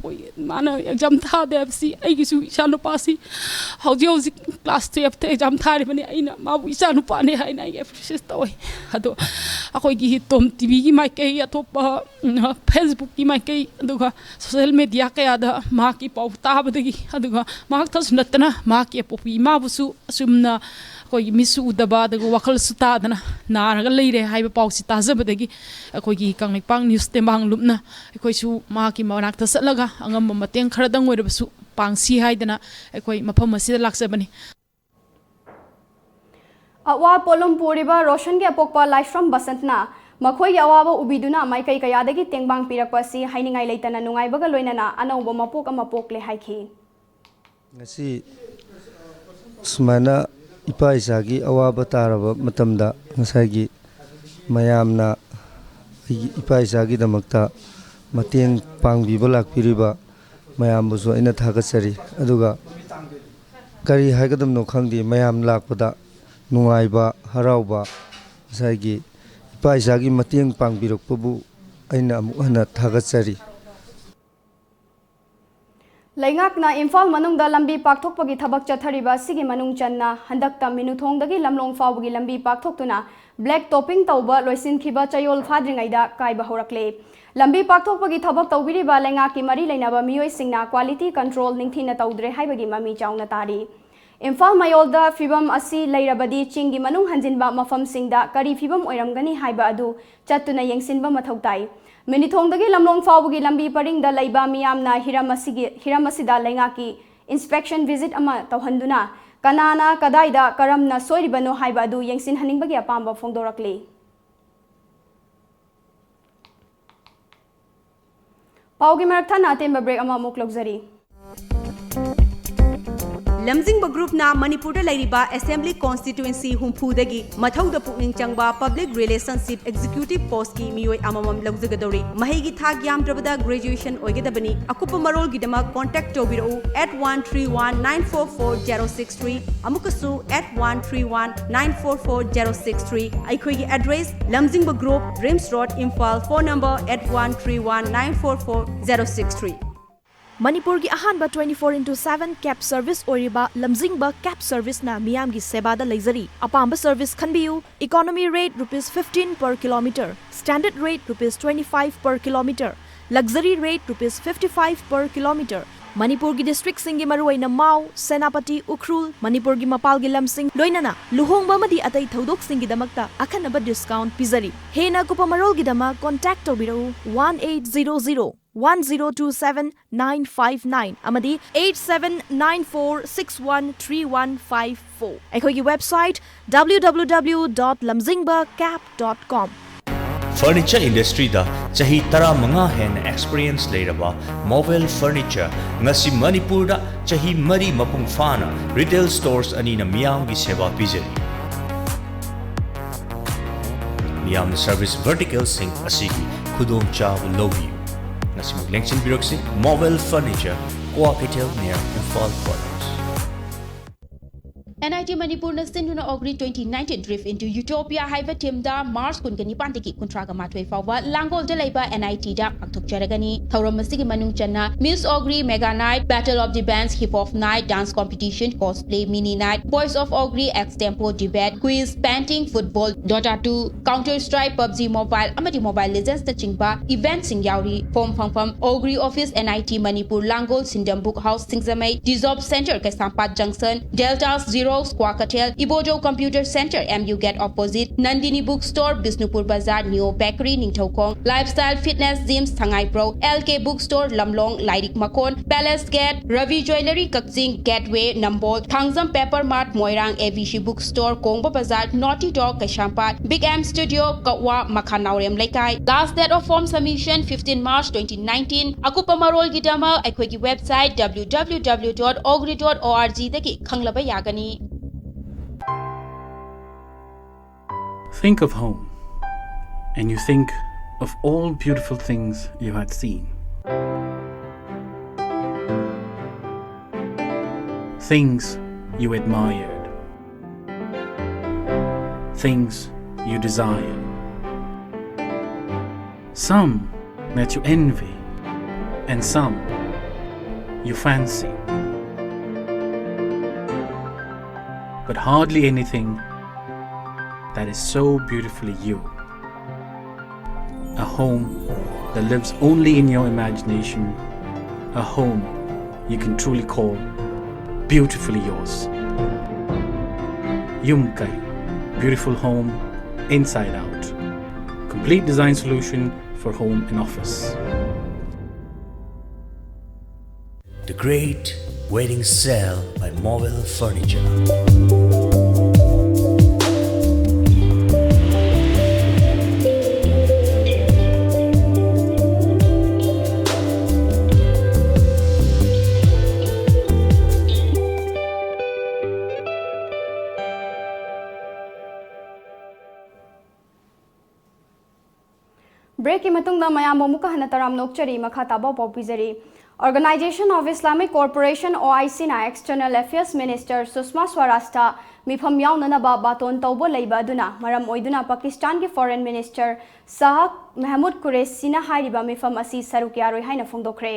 ꯑꯩꯈꯣꯏ ꯃꯥꯅ ꯑꯦꯛꯖꯥꯝ ꯊꯥꯗꯦ ꯍꯥꯏꯕꯁꯤ, ꯑꯩꯒꯤꯁꯨ ꯏꯆꯥꯅꯨꯄꯥꯁꯤ ꯍꯧꯖꯤꯛ ꯍꯧꯖꯤꯛ ꯀ꯭ꯂꯥꯁ ꯇꯨꯌꯦꯜꯐꯇ ꯑꯦꯛꯖꯥꯝ ꯊꯥꯔꯤꯕꯅꯤ꯫ ꯑꯩꯅ ꯃꯥꯕꯨ ꯏꯆꯥꯅꯨꯄꯥꯅꯦ ꯍꯥꯏꯅ ꯑꯩ ꯑꯦꯄ꯭ꯔꯤꯁꯤꯌꯦꯠ ꯇꯧꯋꯤ꯫ ꯑꯗꯣ ꯑꯩꯈꯣꯏꯒꯤ ꯇꯣꯝ ꯇꯤꯚꯤꯒꯤ ꯃꯥꯏꯀꯩ, ꯑꯇꯣꯞꯄ, ꯎꯝ, ꯐꯦꯁꯕꯨꯛꯀꯤ ꯃꯥꯏꯀꯩ, ꯑꯗꯨꯒ ꯁꯣꯁꯦꯜ ꯃꯦꯗꯤꯌꯥ ꯀꯌꯥꯗ ꯃꯍꯥꯛꯀꯤ ꯄꯥꯎ ꯇꯥꯕꯗꯒꯤ, ꯑꯗꯨꯒ ꯃꯍꯥꯛꯇꯁꯨ ꯅꯠꯇꯅ ꯃꯍꯥꯛꯀꯤ ꯑꯄꯣꯛꯄꯤ ꯏꯃꯥꯕꯨꯁꯨ ꯑꯁꯨꯝꯅ ꯑꯩꯈꯣꯏꯒꯤ ꯃꯤꯠꯁꯨ ꯎꯗꯕ, ꯑꯗꯨꯒ ꯋꯥꯈꯜꯁꯨ ꯇꯥꯗꯅ ꯅꯥꯔꯒ ꯂꯩꯔꯦ ꯍꯥꯏꯕ ꯄꯥꯎꯁꯤ ꯇꯥꯖꯕꯗꯒꯤ ꯑꯩꯈꯣꯏꯒꯤ ꯀꯪꯂꯩꯄꯥꯛ ꯅ꯭ꯌꯨꯁ ꯇꯦꯡꯕꯥꯡ ꯂꯨꯞꯅ ꯑꯩꯈꯣꯏꯁꯨ ꯃꯍꯥꯛꯀꯤ ꯃꯅꯥꯛꯇ ꯆꯠꯂꯒ ꯑꯉꯝꯕ ꯃꯇꯦꯡ ꯈꯔꯗꯪ ꯑꯣꯏꯔꯕꯁꯨ ꯄꯥꯡꯁꯤ ꯍꯥꯏꯗꯅ ꯑꯩꯈꯣꯏ ꯃꯐꯝ ꯑꯁꯤꯗ ꯂꯥꯛꯆꯕꯅꯤ꯫ ꯑꯋꯥ ꯄꯣꯠꯂꯨꯝ ꯄꯨꯔꯤꯕ ꯔꯣꯁꯟꯒꯤ ꯑꯄꯣꯛꯄ ꯂꯥꯏꯁ꯭ꯔꯝ ꯕꯁꯟꯠꯅ ꯃꯈꯣꯏꯒꯤ ꯑꯋꯥꯕ ꯎꯕꯤꯗꯨꯅ ꯃꯥꯏꯀꯩ ꯀꯌꯥꯗꯒꯤ ꯇꯦꯡꯕꯥꯡ ꯄꯤꯔꯛꯄ ꯑꯁꯤ ꯍꯥꯏꯅꯤꯡꯉꯥꯏ ꯂꯩꯇꯅ ꯅꯨꯡꯉꯥꯏꯕꯒ ꯂꯣꯏꯅꯅ ꯑꯅꯧꯕ ꯃꯄꯣꯛ ꯑꯃ ꯄꯣꯛꯂꯦ ꯍꯥꯏꯈꯤ꯫ ꯉꯁꯤ ꯁꯨꯃꯥꯏꯅ ꯏꯄꯥ ꯏꯆꯥꯒꯤ ꯑꯋꯥꯕ ꯇꯥꯔꯕ ꯃꯇꯝꯗ ꯉꯁꯥꯏꯒꯤ ꯃꯌꯥꯝꯅ ꯑꯩꯒꯤ ꯏꯄꯥ ꯏꯆꯥꯒꯤꯗꯃꯛꯇ ꯃꯇꯦꯡ ꯄꯥꯡꯕꯤꯕ ꯂꯥꯛꯄꯤꯔꯤꯕ ꯃꯌꯥꯝꯕꯨꯁꯨ ꯑꯩꯅ ꯊꯥꯒꯠꯆꯔꯤ꯫ ꯑꯗꯨꯒ ꯀꯔꯤ ꯍꯥꯏꯒꯗꯕꯅꯣ ꯈꯪꯗꯦ, ꯃꯌꯥꯝ ꯂꯥꯛꯄꯗ ꯅꯨꯡꯉꯥꯏꯕ, ꯍꯔꯥꯎꯕ, ꯉꯁꯥꯏꯒꯤ ꯏꯄꯥ ꯏꯆꯥꯒꯤ ꯃꯇꯦꯡ ꯄꯥꯡꯕꯤꯔꯛꯄꯕꯨ ꯑꯩꯅ ꯑꯃꯨꯛ ꯍꯟꯅ ꯊꯥꯒꯠꯆꯔꯤ꯫ ꯂꯩꯉꯥꯛꯅ ꯏꯝꯐꯥꯜ ꯃꯅꯨꯡꯗ ꯂꯝꯕꯤ ꯄꯥꯛꯊꯣꯛꯄꯒꯤ ꯊꯕꯛ ꯆꯠꯊꯔꯤꯕ ꯑꯁꯤꯒꯤ ꯃꯅꯨꯡ ꯆꯟꯅ ꯍꯟꯗꯛꯇ ꯃꯤꯅꯨꯊꯣꯡꯗꯒꯤ ꯂꯝꯂꯣꯡ ꯐꯥꯎꯕꯒꯤ ꯂꯝꯕꯤ ꯄꯥꯛꯊꯣꯛꯇꯨꯅ black topping ꯇꯧꯕ ꯂꯣꯏꯁꯤꯟꯈꯤꯕ ꯆꯌꯣꯜ ꯐꯥꯗ꯭ꯔꯤꯉꯩꯗ ꯀꯥꯏꯕ ꯍꯧꯔꯛꯂꯦ꯫ ꯂꯝꯕꯤ ꯄꯥꯛꯊꯣꯛꯄꯒꯤ ꯊꯕꯛ ꯇꯧꯕꯤꯔꯤꯕ ꯂꯩꯉꯥꯛꯀꯤ ꯃꯔꯤ ꯂꯩꯅꯕ ꯃꯤꯑꯣꯏꯁꯤꯡꯅ quality control ꯅꯤꯡꯊꯤꯅ ꯇꯧꯗ꯭ꯔꯦ ꯍꯥꯏꯕꯒꯤ ꯃꯃꯤ ꯆꯥꯎꯅ ꯇꯥꯔꯤ꯫ ꯏꯝꯐꯥꯜ ꯃꯌꯣꯜꯗ ꯐꯤꯚꯝ ꯑꯁꯤ ꯂꯩꯔꯕꯗꯤ ꯆꯤꯡꯒꯤ ꯃꯅꯨꯡ ꯍꯟꯖꯤꯟꯕ ꯃꯐꯝꯁꯤꯡꯗ ꯀꯔꯤ ꯐꯤꯚꯝ ꯑꯣꯏꯔꯝꯒꯅꯤ ꯍꯥꯏꯕ ꯑꯗꯨ ꯆꯠꯇꯨꯅ ꯌꯦꯡꯁꯤꯟꯕ ꯃꯊꯧ ꯇꯥꯏ꯫ ꯃꯤꯅꯤꯊꯣꯡꯗꯒꯤ ꯂꯝꯂꯣꯡ ꯐꯥꯎꯕꯒꯤ ꯂꯝꯕꯤ ꯄꯔꯤꯡꯗ ꯂꯩꯕ ꯃꯤꯌꯥꯝꯅ ꯍꯤꯔꯝ ꯑꯁꯤꯒꯤ, ꯍꯤꯔꯝ ꯑꯁꯤꯗ ꯂꯩꯉꯥꯛꯀꯤ inspection visit ꯑꯃ ꯇꯧꯍꯟꯗꯨꯅ ꯀꯅꯥꯅ ꯀꯗꯥꯏꯗ ꯀꯔꯝꯅ ꯁꯣꯏꯔꯤꯕꯅꯣ ꯍꯥꯏꯕ ꯑꯗꯨ ꯌꯦꯡꯁꯤꯟꯍꯟꯅꯤꯡꯕꯒꯤ ꯑꯄꯥꯝꯕ ꯐꯣꯡꯗꯣꯔꯛꯂꯤ꯫ ꯄꯥꯎꯒꯤ ꯃꯔꯛ ꯊꯠꯅ ꯑꯇꯦꯟꯕ break ꯑꯃꯃꯨꯛ ꯂꯧꯖꯔꯤ꯫ ꯂꯝꯖꯤꯡꯕ groupꯅ ꯃꯅꯤꯄꯨꯔꯗ ꯂꯩꯔꯤꯕ assembly constituency ꯍꯨꯝꯐꯨꯗꯒꯤ ꯃꯊꯧꯗ ꯄꯨꯛꯅꯤꯡ ꯆꯪꯕ public relationship executive postꯀꯤ ꯃꯤꯑꯣꯏ ꯑꯃꯃꯝ ꯂꯧꯖꯒꯗꯧꯔꯤ꯫ ꯃꯍꯩꯒꯤ ꯊꯥꯛ ꯌꯥꯝꯗ꯭ꯔꯕꯗ graduation ꯑꯣꯏꯒꯗꯕꯅꯤ꯫ ꯑꯀꯨꯞꯄ ꯃꯔꯣꯜꯒꯤꯗꯃꯛ contact ꯇꯧꯕꯤꯔꯛꯎ eight one three one nine four four zero six three, ꯑꯃꯨꯛꯀꯁꯨ eight one three one nine four four zero six three꯫ ꯑꯩꯈꯣꯏꯒꯤ address, ꯂꯝꯖꯤꯡꯕ group, RIMS Road, Imphal. Phone number eight one three one nine four four zero six three꯫ ꯃꯅꯤꯄꯨꯔꯒꯤ ꯑꯍꯥꯟꯕ twenty four into seven cab service ꯑꯣꯏꯔꯤꯕ ꯂꯝꯖꯤꯡꯕ cab serviceꯅ ꯃꯤꯌꯥꯝꯒꯤ ꯁꯦꯕꯥꯗ ꯂꯩꯖꯔꯤ꯫ ꯑꯄꯥꯝꯕ service ꯈꯟꯕꯤꯌꯨ꯫ Economy rate rupees fifteen per kilometer, standard rate rupees twenty five per kilometer, luxury rate rupees fifty five per kilometer꯫ ꯃꯅꯤꯄꯨꯔꯒꯤ districtꯁꯤꯡꯒꯤ ꯃꯔꯨꯑꯣꯏꯅ ꯃꯥꯎ, ꯁꯦꯅꯥꯄꯇꯤ, ꯎꯈ꯭ꯔꯨꯜ, ꯃꯅꯤꯄꯨꯔꯒꯤ ꯃꯄꯥꯜꯒꯤ ꯂꯝꯁꯤꯡ, ꯂꯣꯏꯅꯅ ꯂꯨꯍꯣꯡꯕ ꯑꯃꯗꯤ ꯑꯇꯩ ꯊꯧꯗꯣꯛꯁꯤꯡꯒꯤꯗꯃꯛꯇ ꯑꯈꯟꯅꯕ discount ꯄꯤꯖꯔꯤ꯫ ꯍꯦꯟꯅ ꯑꯀꯨꯞꯄ ꯃꯔꯣꯜꯒꯤꯗꯃꯛ contact ꯇꯧꯕꯤꯔꯛꯎ one eight zero zero one zero two seven nine five nine ꯑꯃꯗꯤ eight seven nine four six one three one five four꯫ ꯑꯩꯈꯣꯏꯒꯤ website W W W dot lamzingba cab dot com꯫ Furniture industryꯗ ꯆꯍꯤ ꯇꯔꯥꯃꯉꯥ ꯍꯦꯟꯅ experience ꯂꯩꯔꯕ Mobile Furniture ꯉꯁꯤ ꯃꯅꯤꯄꯨꯔꯗ ꯆꯍꯤ ꯃꯔꯤ ꯃꯄꯨꯡ ꯐꯥꯅ retail stores ꯑꯅꯤꯅ ꯃꯤꯌꯥꯝꯒꯤ ꯁꯦꯕꯥ ꯄꯤꯖꯔꯤ꯫ ꯃꯤꯌꯥꯝꯅ service verticalꯁꯤꯡ ꯑꯁꯤꯒꯤ ꯈꯨꯗꯣꯡꯆꯥꯕ ꯂꯧꯕꯤꯌꯨ꯫ ꯉꯁꯤꯃꯛ ꯂꯦꯡꯁꯤꯟꯕꯤꯔꯛꯁꯤ Mobile Furniture, Kwakeithel near Imphal Quarters꯫ N I T ꯃꯅꯤꯄꯨꯔꯅ ꯁꯤꯟꯗꯨꯅ Ogri twenty nineteen Drift into Utopia ꯍꯥꯏꯕ themeꯗ March ꯀꯨꯟꯒ ꯅꯤꯄꯥꯟꯗꯒꯤ ꯀꯨꯟꯊ꯭ꯔꯥꯒ ꯃꯥꯊꯣꯏ ꯐꯥꯎꯕ ꯂꯥꯡꯒꯣꯜꯗ ꯂꯩꯕ ꯑꯦꯟ ꯑꯥꯏ ꯇꯤꯗ ꯄꯥꯡꯊꯣꯛꯆꯔꯒꯅꯤ꯫ ꯊꯧꯔꯝ ꯑꯁꯤꯒꯤ ꯃꯅꯨꯡ ꯆꯟꯅ Miss Ogri Mega Night, Battle of the Bands, Hip Hop Night, Dance Competition, Cosplay Mini Night, Voice of Ogri, Extempo Debate, Quiz, Painting, Football, Dota two, Counter Strike, PUBG Mobile ꯑꯃꯗꯤ Mobile Legendsꯅꯆꯤꯡꯕ eventꯁꯤꯡ ꯌꯥꯎꯔꯤ꯫ Form ꯐꯪꯐꯝ Ogri Office, N I T Manipur, Langol, ꯁꯤꯟꯗꯝ Book House, Singjamei, Diz Job Center, Keishampat Junction, Deltas Xerox, Kwakeithel, Ibojo Computer Center, M U Gate opposite, Nandini Book Store, Bishnupur Bazaar, Neo Bakery, Ningthoukhong, Lifestyle Fitness Gym, ꯁꯉꯥꯏꯄ꯭ꯔꯧ, L K Book Store, ꯂꯝꯂꯣꯡ, ꯂꯥꯏꯔꯤꯛ ꯃꯀꯣꯟ, Palace Gate, Ravi Jewellery, Kakching, Gateway, Nambol, Thangjam Paper Mart, Moirang, A V C Book Store, ꯀꯣꯡꯕ Bazaar, Naughty Dog, Keishampat, Big M Studio, ꯀꯛꯋꯥ, ꯃꯈꯥ ꯅꯥꯎꯔꯦꯝ ꯂꯩꯀꯥꯏ꯫ Last date of form submission fifteen March twenty nineteen꯫ ꯑꯀꯨꯞꯄ ꯃꯔꯣꯜꯒꯤꯗꯃꯛ ꯑꯩꯈꯣꯏꯒꯤ website W W W dot ogri dot org ꯗꯒꯤ ꯈꯪꯂꯕ ꯌꯥꯒꯅꯤ꯫ Think of home, and you think of all beautiful things you had seen. Things you admired. Things you desire. Some that you envy, and some you fancy. But hardly anything that is so beautifully you. A home that lives only in your imagination. A home you can truly call beautifully yours. Yumkai, beautiful home inside out. Complete design solution for home and office. The Great Wedding Sale by Mobile Furniture. Breakꯀꯤ ꯃꯇꯨꯡꯗ ꯃꯌꯥꯝꯕꯨ ꯑꯃꯨꯛꯀ ꯍꯟꯅ ꯇꯔꯥꯝꯅ ꯑꯣꯛꯆꯔꯤ꯫ ꯃꯈꯥ ꯇꯥꯕ ꯄꯥꯎ ꯄꯤꯖꯔꯤ꯫ Organization of Islamic Cooperation, OICꯅ External Affairs Minister ꯁꯨꯁꯃꯥ ꯁ꯭ꯋꯥꯔꯥꯖꯇ ꯃꯤꯐꯝ ꯌꯥꯎꯅꯅꯕ ꯕꯥꯇꯣꯟ ꯇꯧꯕ ꯂꯩꯕ ꯑꯗꯨꯅ ꯃꯔꯝ ꯑꯣꯏꯗꯨꯅ ꯄꯥꯀꯤꯁꯇꯥꯟꯒꯤ Foreign Minister ꯁꯥꯍ ꯃꯦꯍꯃꯨꯗ ꯀꯨꯔꯦꯁꯤꯅ ꯍꯥꯏꯔꯤꯕ ꯃꯤꯐꯝ ꯑꯁꯤ ꯁꯔꯨꯛ ꯌꯥꯔꯣꯏ ꯍꯥꯏꯅ ꯐꯣꯡꯗꯣꯛꯈ꯭ꯔꯦ꯫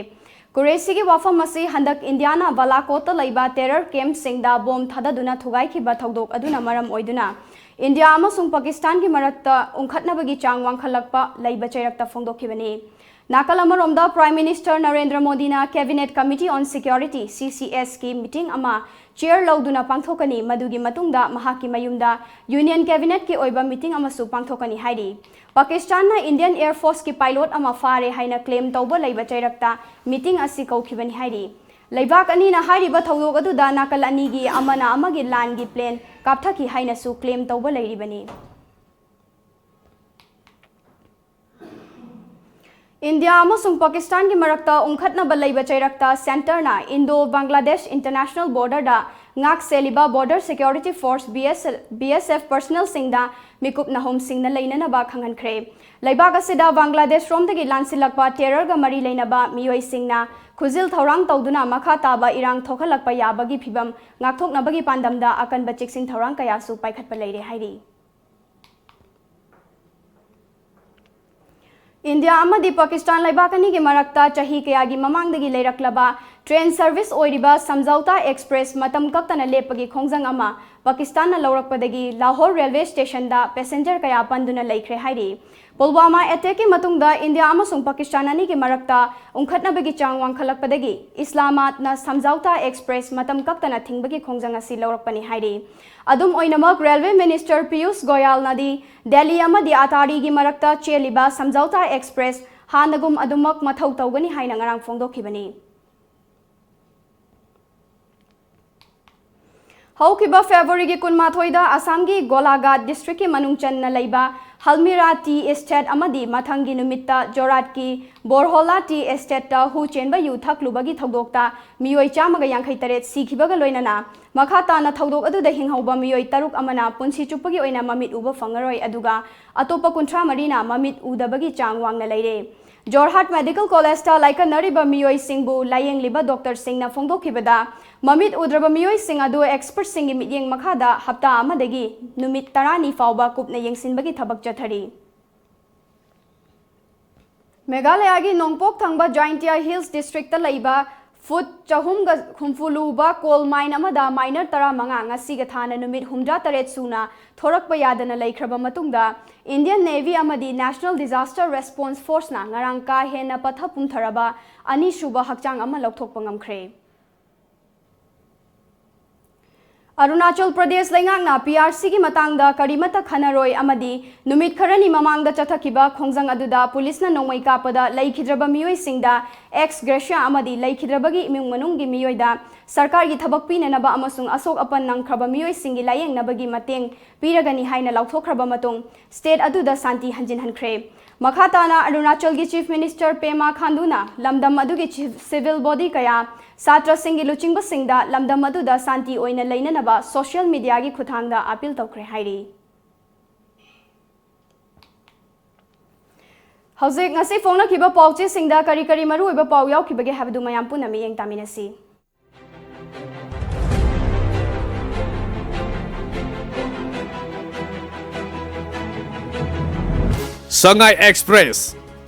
ꯀꯨꯔꯦꯁꯤꯒꯤ ꯋꯥꯐꯝ ꯑꯁꯤ ꯍꯟꯗꯛ ꯏꯟꯗꯤꯌꯥꯅ ꯕꯥꯂꯥꯀꯣꯠꯇ ꯂꯩꯕ terror campꯁꯤꯡꯗ ꯕꯣꯝ ꯊꯥꯗꯗꯨꯅ ꯊꯨꯒꯥꯏꯈꯤꯕ ꯊꯧꯗꯣꯛ ꯑꯗꯨꯅ ꯃꯔꯝ ꯑꯣꯏꯗꯨꯅ ꯏꯟꯗꯤꯌꯥ ꯑꯃꯁꯨꯡ ꯄꯥꯀꯤꯁꯇꯥꯟꯒꯤ ꯃꯔꯛꯇ ꯎꯪꯈꯠꯅꯕꯒꯤ ꯆꯥꯡ ꯋꯥꯡꯈꯠꯂꯛꯄ ꯂꯩꯕ ꯆꯩꯔꯛꯇ ꯐꯣꯡꯗꯣꯛꯈꯤꯕꯅꯤ꯫ ꯅꯥꯀꯜ ꯑꯃꯔꯣꯝꯗ, Prime Minister ꯅꯔꯦꯟꯗ꯭ꯔ ꯃꯣꯗꯤꯅ Cabinet Committee on Security, CCSꯀꯤ meeting ꯑꯃ chair ꯂꯧꯗꯨꯅ ꯄꯥꯡꯊꯣꯛꯀꯅꯤ꯫ ꯃꯗꯨꯒꯤ ꯃꯇꯨꯡꯗ ꯃꯍꯥꯛꯀꯤ ꯃꯌꯨꯝꯗ Union Cabinetꯀꯤ ꯑꯣꯏꯕ meeting ꯑꯃꯁꯨ ꯄꯥꯡꯊꯣꯛꯀꯅꯤ ꯍꯥꯏꯔꯤ꯫ ꯄꯥꯀꯤꯁꯇꯥꯟꯅ Indian Air Forceꯀꯤ pilot ꯑꯃ ꯐꯥꯔꯦ ꯍꯥꯏꯅ claim ꯇꯧꯕ ꯂꯩꯕ ꯆꯩꯔꯛꯇ meeting ꯑꯁꯤ ꯀꯧꯈꯤꯕꯅꯤ ꯍꯥꯏꯔꯤ꯫ ꯂꯩꯕꯥꯛ ꯑꯅꯤꯅ ꯍꯥꯏꯔꯤꯕ ꯊꯧꯗꯣꯛ ꯑꯗꯨꯗ ꯅꯥꯀꯜ ꯑꯅꯤꯒꯤ ꯑꯃꯅ ꯑꯃꯒꯤ ꯂꯥꯟꯒꯤ plane ꯀꯥꯞꯊꯈꯤ ꯍꯥꯏꯅꯁꯨ claim ꯇꯧꯕ ꯂꯩꯔꯤꯕꯅꯤ꯫ ꯏꯟꯗꯤꯌꯥ ꯑꯃꯁꯨꯡ ꯄꯥꯀꯤꯁꯇꯥꯟꯒꯤ ꯃꯔꯛꯇ ꯎꯪꯈꯠꯅꯕ ꯂꯩꯕ ꯆꯩꯔꯛꯇ centreꯅ Indo Bangladesh International Borderꯗ ꯉꯥꯛ ꯁꯦꯜꯂꯤꯕ Border Security Force, BSF personnelꯁꯤꯡꯗ ꯃꯤꯀꯨꯞ ꯅꯥꯍꯨꯝꯁꯤꯡꯅ ꯂꯩꯅꯅꯕ ꯈꯪꯍꯟꯈ꯭ꯔꯦ꯫ ꯂꯩꯕꯥꯛ ꯑꯁꯤꯗ ꯕꯪꯒ꯭ꯂꯥꯗꯦꯁꯔꯣꯝꯗꯒꯤ ꯂꯥꯟꯁꯤꯜꯂꯛꯄ terrorꯒ ꯃꯔꯤ ꯂꯩꯅꯕ ꯃꯤꯑꯣꯏꯁꯤꯡꯅ ꯈꯨꯖꯤꯜ ꯊꯧꯔꯥꯡ ꯇꯧꯗꯨꯅ ꯃꯈꯥ ꯇꯥꯕ ꯏꯔꯥꯡ ꯊꯣꯛꯍꯜꯂꯛꯄ ꯌꯥꯕꯒꯤ ꯐꯤꯚꯝ ꯉꯥꯛꯊꯣꯛꯅꯕꯒꯤ ꯄꯥꯟꯗꯝꯗ ꯑꯀꯟꯕ ꯆꯦꯛꯁꯤꯟ ꯊꯧꯔꯥꯡ ꯀꯌꯥꯁꯨ ꯄꯥꯏꯈꯠꯄ ꯂꯩꯔꯦ ꯍꯥꯏꯔꯤ꯫ ꯏꯟꯗꯤꯌꯥ ꯑꯃꯗꯤ ꯄꯥꯀꯤꯁꯇꯥꯟ ꯂꯩꯕꯥꯛ ꯑꯅꯤꯒꯤ ꯃꯔꯛꯇ ꯆꯍꯤ ꯀꯌꯥꯒꯤ ꯃꯃꯥꯡꯗꯒꯤ ꯂꯩꯔꯛꯂꯕ train service ꯑꯣꯏꯔꯤꯕ ꯁꯝꯖꯧꯇꯥ Express ꯃꯇꯝ ꯀꯛꯇꯅ ꯂꯦꯞꯄꯒꯤ ꯈꯣꯡꯖꯪ ꯑꯃ ꯄꯥꯀꯤꯁꯇꯥꯟꯅ ꯂꯧꯔꯛꯄꯗꯒꯤ ꯂꯥꯍꯣꯔ railway stationꯗ passenger ꯀꯌꯥ ꯄꯟꯗꯨꯅ ꯂꯩꯈ꯭ꯔꯦ ꯍꯥꯏꯔꯤ꯫ ꯄꯨꯜꯋꯥꯃꯥ attackꯀꯤ ꯃꯇꯨꯡꯗ ꯏꯟꯗꯤꯌꯥ ꯑꯃꯁꯨꯡ ꯄꯥꯀꯤꯁꯇꯥꯟ ꯑꯅꯤꯒꯤ ꯃꯔꯛꯇ ꯎꯪꯈꯠꯅꯕꯒꯤ ꯆꯥꯡ ꯋꯥꯡꯈꯠꯂꯛꯄꯗꯒꯤ ꯏꯁꯂꯥꯃꯥꯕꯥꯗꯅ ꯁꯝꯖꯧꯇꯥ Express ꯃꯇꯝ ꯀꯛꯇꯅ ꯊꯤꯡꯕꯒꯤ ꯈꯣꯡꯖꯪ ꯑꯁꯤ ꯂꯧꯔꯛꯄꯅꯤ ꯍꯥꯏꯔꯤ꯫ ꯑꯗꯨꯝ ꯑꯣꯏꯅꯃꯛ, railway minister ꯄꯤꯌꯨꯁ ꯒꯣꯌꯥꯜꯅꯗꯤ ꯗꯦꯜꯂꯤ ꯑꯃꯗꯤ ꯑꯇꯥꯔꯤꯒꯤ ꯃꯔꯛꯇ ꯆꯦꯜꯂꯤꯕ ꯁꯝꯖꯧꯇꯥ Express ꯍꯥꯟꯅꯒꯨꯝ ꯑꯗꯨꯃꯛ ꯃꯊꯧ ꯇꯧꯒꯅꯤ ꯍꯥꯏꯅ ꯉꯔꯥꯡ ꯐꯣꯡꯗꯣꯛꯈꯤꯕꯅꯤ꯫ ꯍꯧꯈꯤꯕ Februaryꯒꯤ ꯀꯨꯟꯃꯥꯊꯣꯏꯗ ꯑꯁꯥꯝꯒꯤ ꯒꯣꯂꯥꯘꯥꯠ districtꯀꯤ ꯃꯅꯨꯡ ꯆꯟꯅ ꯂꯩꯕ ꯍꯜꯃꯤꯔꯥ tea estate ꯑꯃꯗꯤ ꯃꯊꯪꯒꯤ ꯅꯨꯃꯤꯠꯇ ꯖꯣꯔꯥꯠꯀꯤ ꯕꯣꯔꯍꯣꯂꯥ tea estateꯇ ꯍꯨ ꯆꯦꯟꯕ ꯌꯨ ꯊꯛꯂꯨꯕꯒꯤ ꯊꯧꯗꯣꯛꯇ ꯃꯤꯑꯣꯏ ꯆꯥꯝꯃꯒ ꯌꯥꯡꯈꯩ ꯇꯔꯦꯠ ꯁꯤꯈꯤꯕꯒ ꯂꯣꯏꯅꯅ ꯃꯈꯥ ꯇꯥꯅ ꯊꯧꯗꯣꯛ ꯑꯗꯨꯗ ꯍꯤꯡꯍꯧꯕ ꯃꯤꯑꯣꯏ ꯇꯔꯨꯛ ꯑꯃꯅ ꯄꯨꯟꯁꯤ ꯆꯨꯞꯄꯒꯤ ꯑꯣꯏꯅ ꯃꯃꯤꯠ ꯎꯕ ꯐꯪꯉꯔꯣꯏ, ꯑꯗꯨꯒ ꯑꯇꯣꯞꯄ ꯀꯨꯟꯊ꯭ꯔꯥ ꯃꯔꯤꯅ ꯃꯃꯤꯠ ꯎꯗꯕꯒꯤ ꯆꯥꯡ ꯋꯥꯡꯅ ꯂꯩꯔꯦ꯫ ꯖꯣꯔꯍꯥꯠ ꯃꯦꯗꯤꯀꯦꯜ ꯀꯣꯂꯦꯖꯇ ꯂꯥꯏꯀꯠꯅꯔꯤꯕ ꯃꯤꯑꯣꯏꯁꯤꯡꯕꯨ ꯂꯥꯌꯦꯡꯂꯤꯕ ꯗꯣꯛꯇꯔꯁꯤꯡꯅ ꯐꯣꯡꯗꯣꯛꯈꯤꯕꯗ, ꯃꯃꯤꯠ ꯎꯗ꯭ꯔꯕ ꯃꯤꯑꯣꯏꯁꯤꯡ ꯑꯗꯨ ꯑꯦꯛꯁꯄꯔꯠꯁꯤꯡꯒꯤ ꯃꯤꯠꯌꯦꯡ ꯃꯈꯥꯗ ꯍꯞꯇꯥ ꯑꯃꯗꯒꯤ ꯅꯨꯃꯤꯠ ꯇꯔꯥꯅꯤ ꯐꯥꯎꯕ ꯀꯨꯞꯅ ꯌꯦꯡꯁꯤꯟꯕꯒꯤ ꯊꯕꯛ ꯆꯠꯊꯔꯤ꯫ ꯃꯦꯘꯥꯂꯌꯥꯒꯤ ꯅꯣꯡꯄꯣꯛ ꯊꯪꯕ ꯖꯥꯏꯟꯇꯤꯌꯥ ꯍꯤꯜꯁ ꯗꯤꯁꯇ꯭ꯔꯤꯛꯇ ꯂꯩꯕ ꯐꯨꯠ ꯆꯍꯨꯝꯒ ꯍꯨꯝꯐꯨ ꯂꯨꯕ ꯀꯣꯜ ꯃꯥꯏꯟ ꯑꯃꯗ ꯃꯥꯏꯅꯔ ꯇꯔꯥꯃꯉꯥ ꯉꯁꯤꯒ ꯊꯥꯅ ꯅꯨꯃꯤꯠ ꯍꯨꯝꯗ꯭ꯔꯥ ꯇꯔꯦꯠ ꯁꯨꯅ ꯊꯣꯔꯛꯄ ꯌꯥꯗꯅ ꯂꯩꯈ꯭ꯔꯕ ꯃꯇꯨꯡꯗ, ꯏꯟꯗꯤꯌꯟ ꯅꯦꯚꯤ ꯑꯃꯗꯤ ꯅꯦꯁꯅꯦꯜ ꯗꯤꯖꯥꯁꯇꯔ ꯔꯦꯁꯄꯣꯟꯁ ꯐꯣꯔꯁꯅ ꯉꯔꯥꯡ ꯀꯥ ꯍꯦꯟꯅ ꯄꯠꯊ ꯄꯨꯝꯊꯔꯕ ꯑꯅꯤꯁꯨꯕ ꯍꯛꯆꯥꯡ ꯑꯃ ꯂꯧꯊꯣꯛꯄ ꯉꯝꯈ꯭ꯔꯦ꯫ ꯑꯔꯨꯅꯥꯆꯜ ꯄ꯭ꯔꯗꯦꯁ ꯂꯩꯉꯥꯛꯅ ꯄꯤ ꯑꯥꯔ ꯁꯤꯒꯤ ꯃꯇꯥꯡꯗ ꯀꯔꯤꯃꯠꯇ ꯈꯟꯅꯔꯣꯏ ꯑꯃꯗꯤ ꯅꯨꯃꯤꯠ ꯈꯔꯅꯤ ꯃꯃꯥꯡꯗ ꯆꯠꯊꯈꯤꯕ ꯈꯣꯡꯖꯪ ꯑꯗꯨꯗ ꯄꯨꯂꯤꯁꯅ ꯅꯣꯡꯃꯩ ꯀꯥꯞꯄꯗ ꯂꯩꯈꯤꯗ꯭ꯔꯕ ꯃꯤꯑꯣꯏꯁꯤꯡꯗ ꯑꯦꯛꯁ ꯒ꯭ꯔꯦꯁꯤꯌꯥ ꯑꯃꯗꯤ ꯂꯩꯈꯤꯗ꯭ꯔꯕꯒꯤ ꯏꯃꯨꯡ ꯃꯅꯨꯡꯒꯤ ꯃꯤꯑꯣꯏꯗ ꯁꯔꯀꯥꯔꯒꯤ ꯊꯕꯛ ꯄꯤꯅꯅꯕ ꯑꯃꯁꯨꯡ ꯑꯁꯣꯛ ꯑꯄꯟ ꯅꯪꯈ꯭ꯔꯕ ꯃꯤꯑꯣꯏꯁꯤꯡꯒꯤ ꯂꯥꯌꯦꯡꯅꯕꯒꯤ ꯃꯇꯦꯡ ꯄꯤꯔꯒꯅꯤ ꯍꯥꯏꯅ ꯂꯥꯎꯊꯣꯛꯈ꯭ꯔꯕ ꯃꯇꯨꯡ, ꯁ꯭ꯇꯦꯠ ꯑꯗꯨꯗ ꯁꯥꯟꯇꯤ ꯍꯟꯖꯤꯟꯍꯟꯈ꯭ꯔꯦ꯫ ꯃꯈꯥ ꯇꯥꯅ ꯑꯔꯨꯅꯥꯆꯜꯒꯤ ꯆꯤꯐ ꯃꯤꯅꯤꯁꯇꯔ ꯄꯦꯃꯥ ꯈꯥꯟꯗꯨꯅ ꯂꯝꯗꯝ ꯑꯗꯨꯒꯤ ꯆꯤ-, ꯁꯤꯚꯤꯜ ꯕꯣꯗꯤ ꯀꯌꯥ, ꯁꯥꯇ꯭ꯔꯁꯤꯡꯒꯤ ꯂꯨꯆꯤꯡꯕꯁꯤꯡꯗ ꯂꯝꯗꯝ ꯑꯗꯨꯗ ꯁꯥꯟꯇꯤ ꯑꯣꯏꯅ ꯂꯩꯅꯅꯕ ꯁꯣꯁꯤꯌꯦꯜ ꯃꯤꯗꯤꯌꯥꯒꯤ ꯈꯨꯠꯊꯥꯡꯗ ꯑꯥꯄꯤꯜ ꯇꯧꯈ꯭ꯔꯦ ꯍꯥꯏꯔꯤ꯫ ꯍꯧꯖꯤꯛ ꯉꯁꯤ ꯐꯣꯡꯅꯈꯤꯕ ꯄꯥꯎꯆꯦꯁꯤꯡꯗ ꯀꯔꯤ ꯀꯔꯤ ꯃꯔꯨꯑꯣꯏꯕ ꯄꯥꯎ ꯌꯥꯎꯈꯤꯕꯒꯦ ꯍꯥꯏꯕꯗꯨ ꯃꯌꯥꯝ ꯄꯨꯟꯅ ꯃꯤꯠꯌꯦꯡ ꯇꯥꯃꯤꯟꯅꯁꯤ꯫ ꯁꯉꯥꯏ ꯑꯦꯛꯁꯄ꯭ꯔꯦꯁ꯫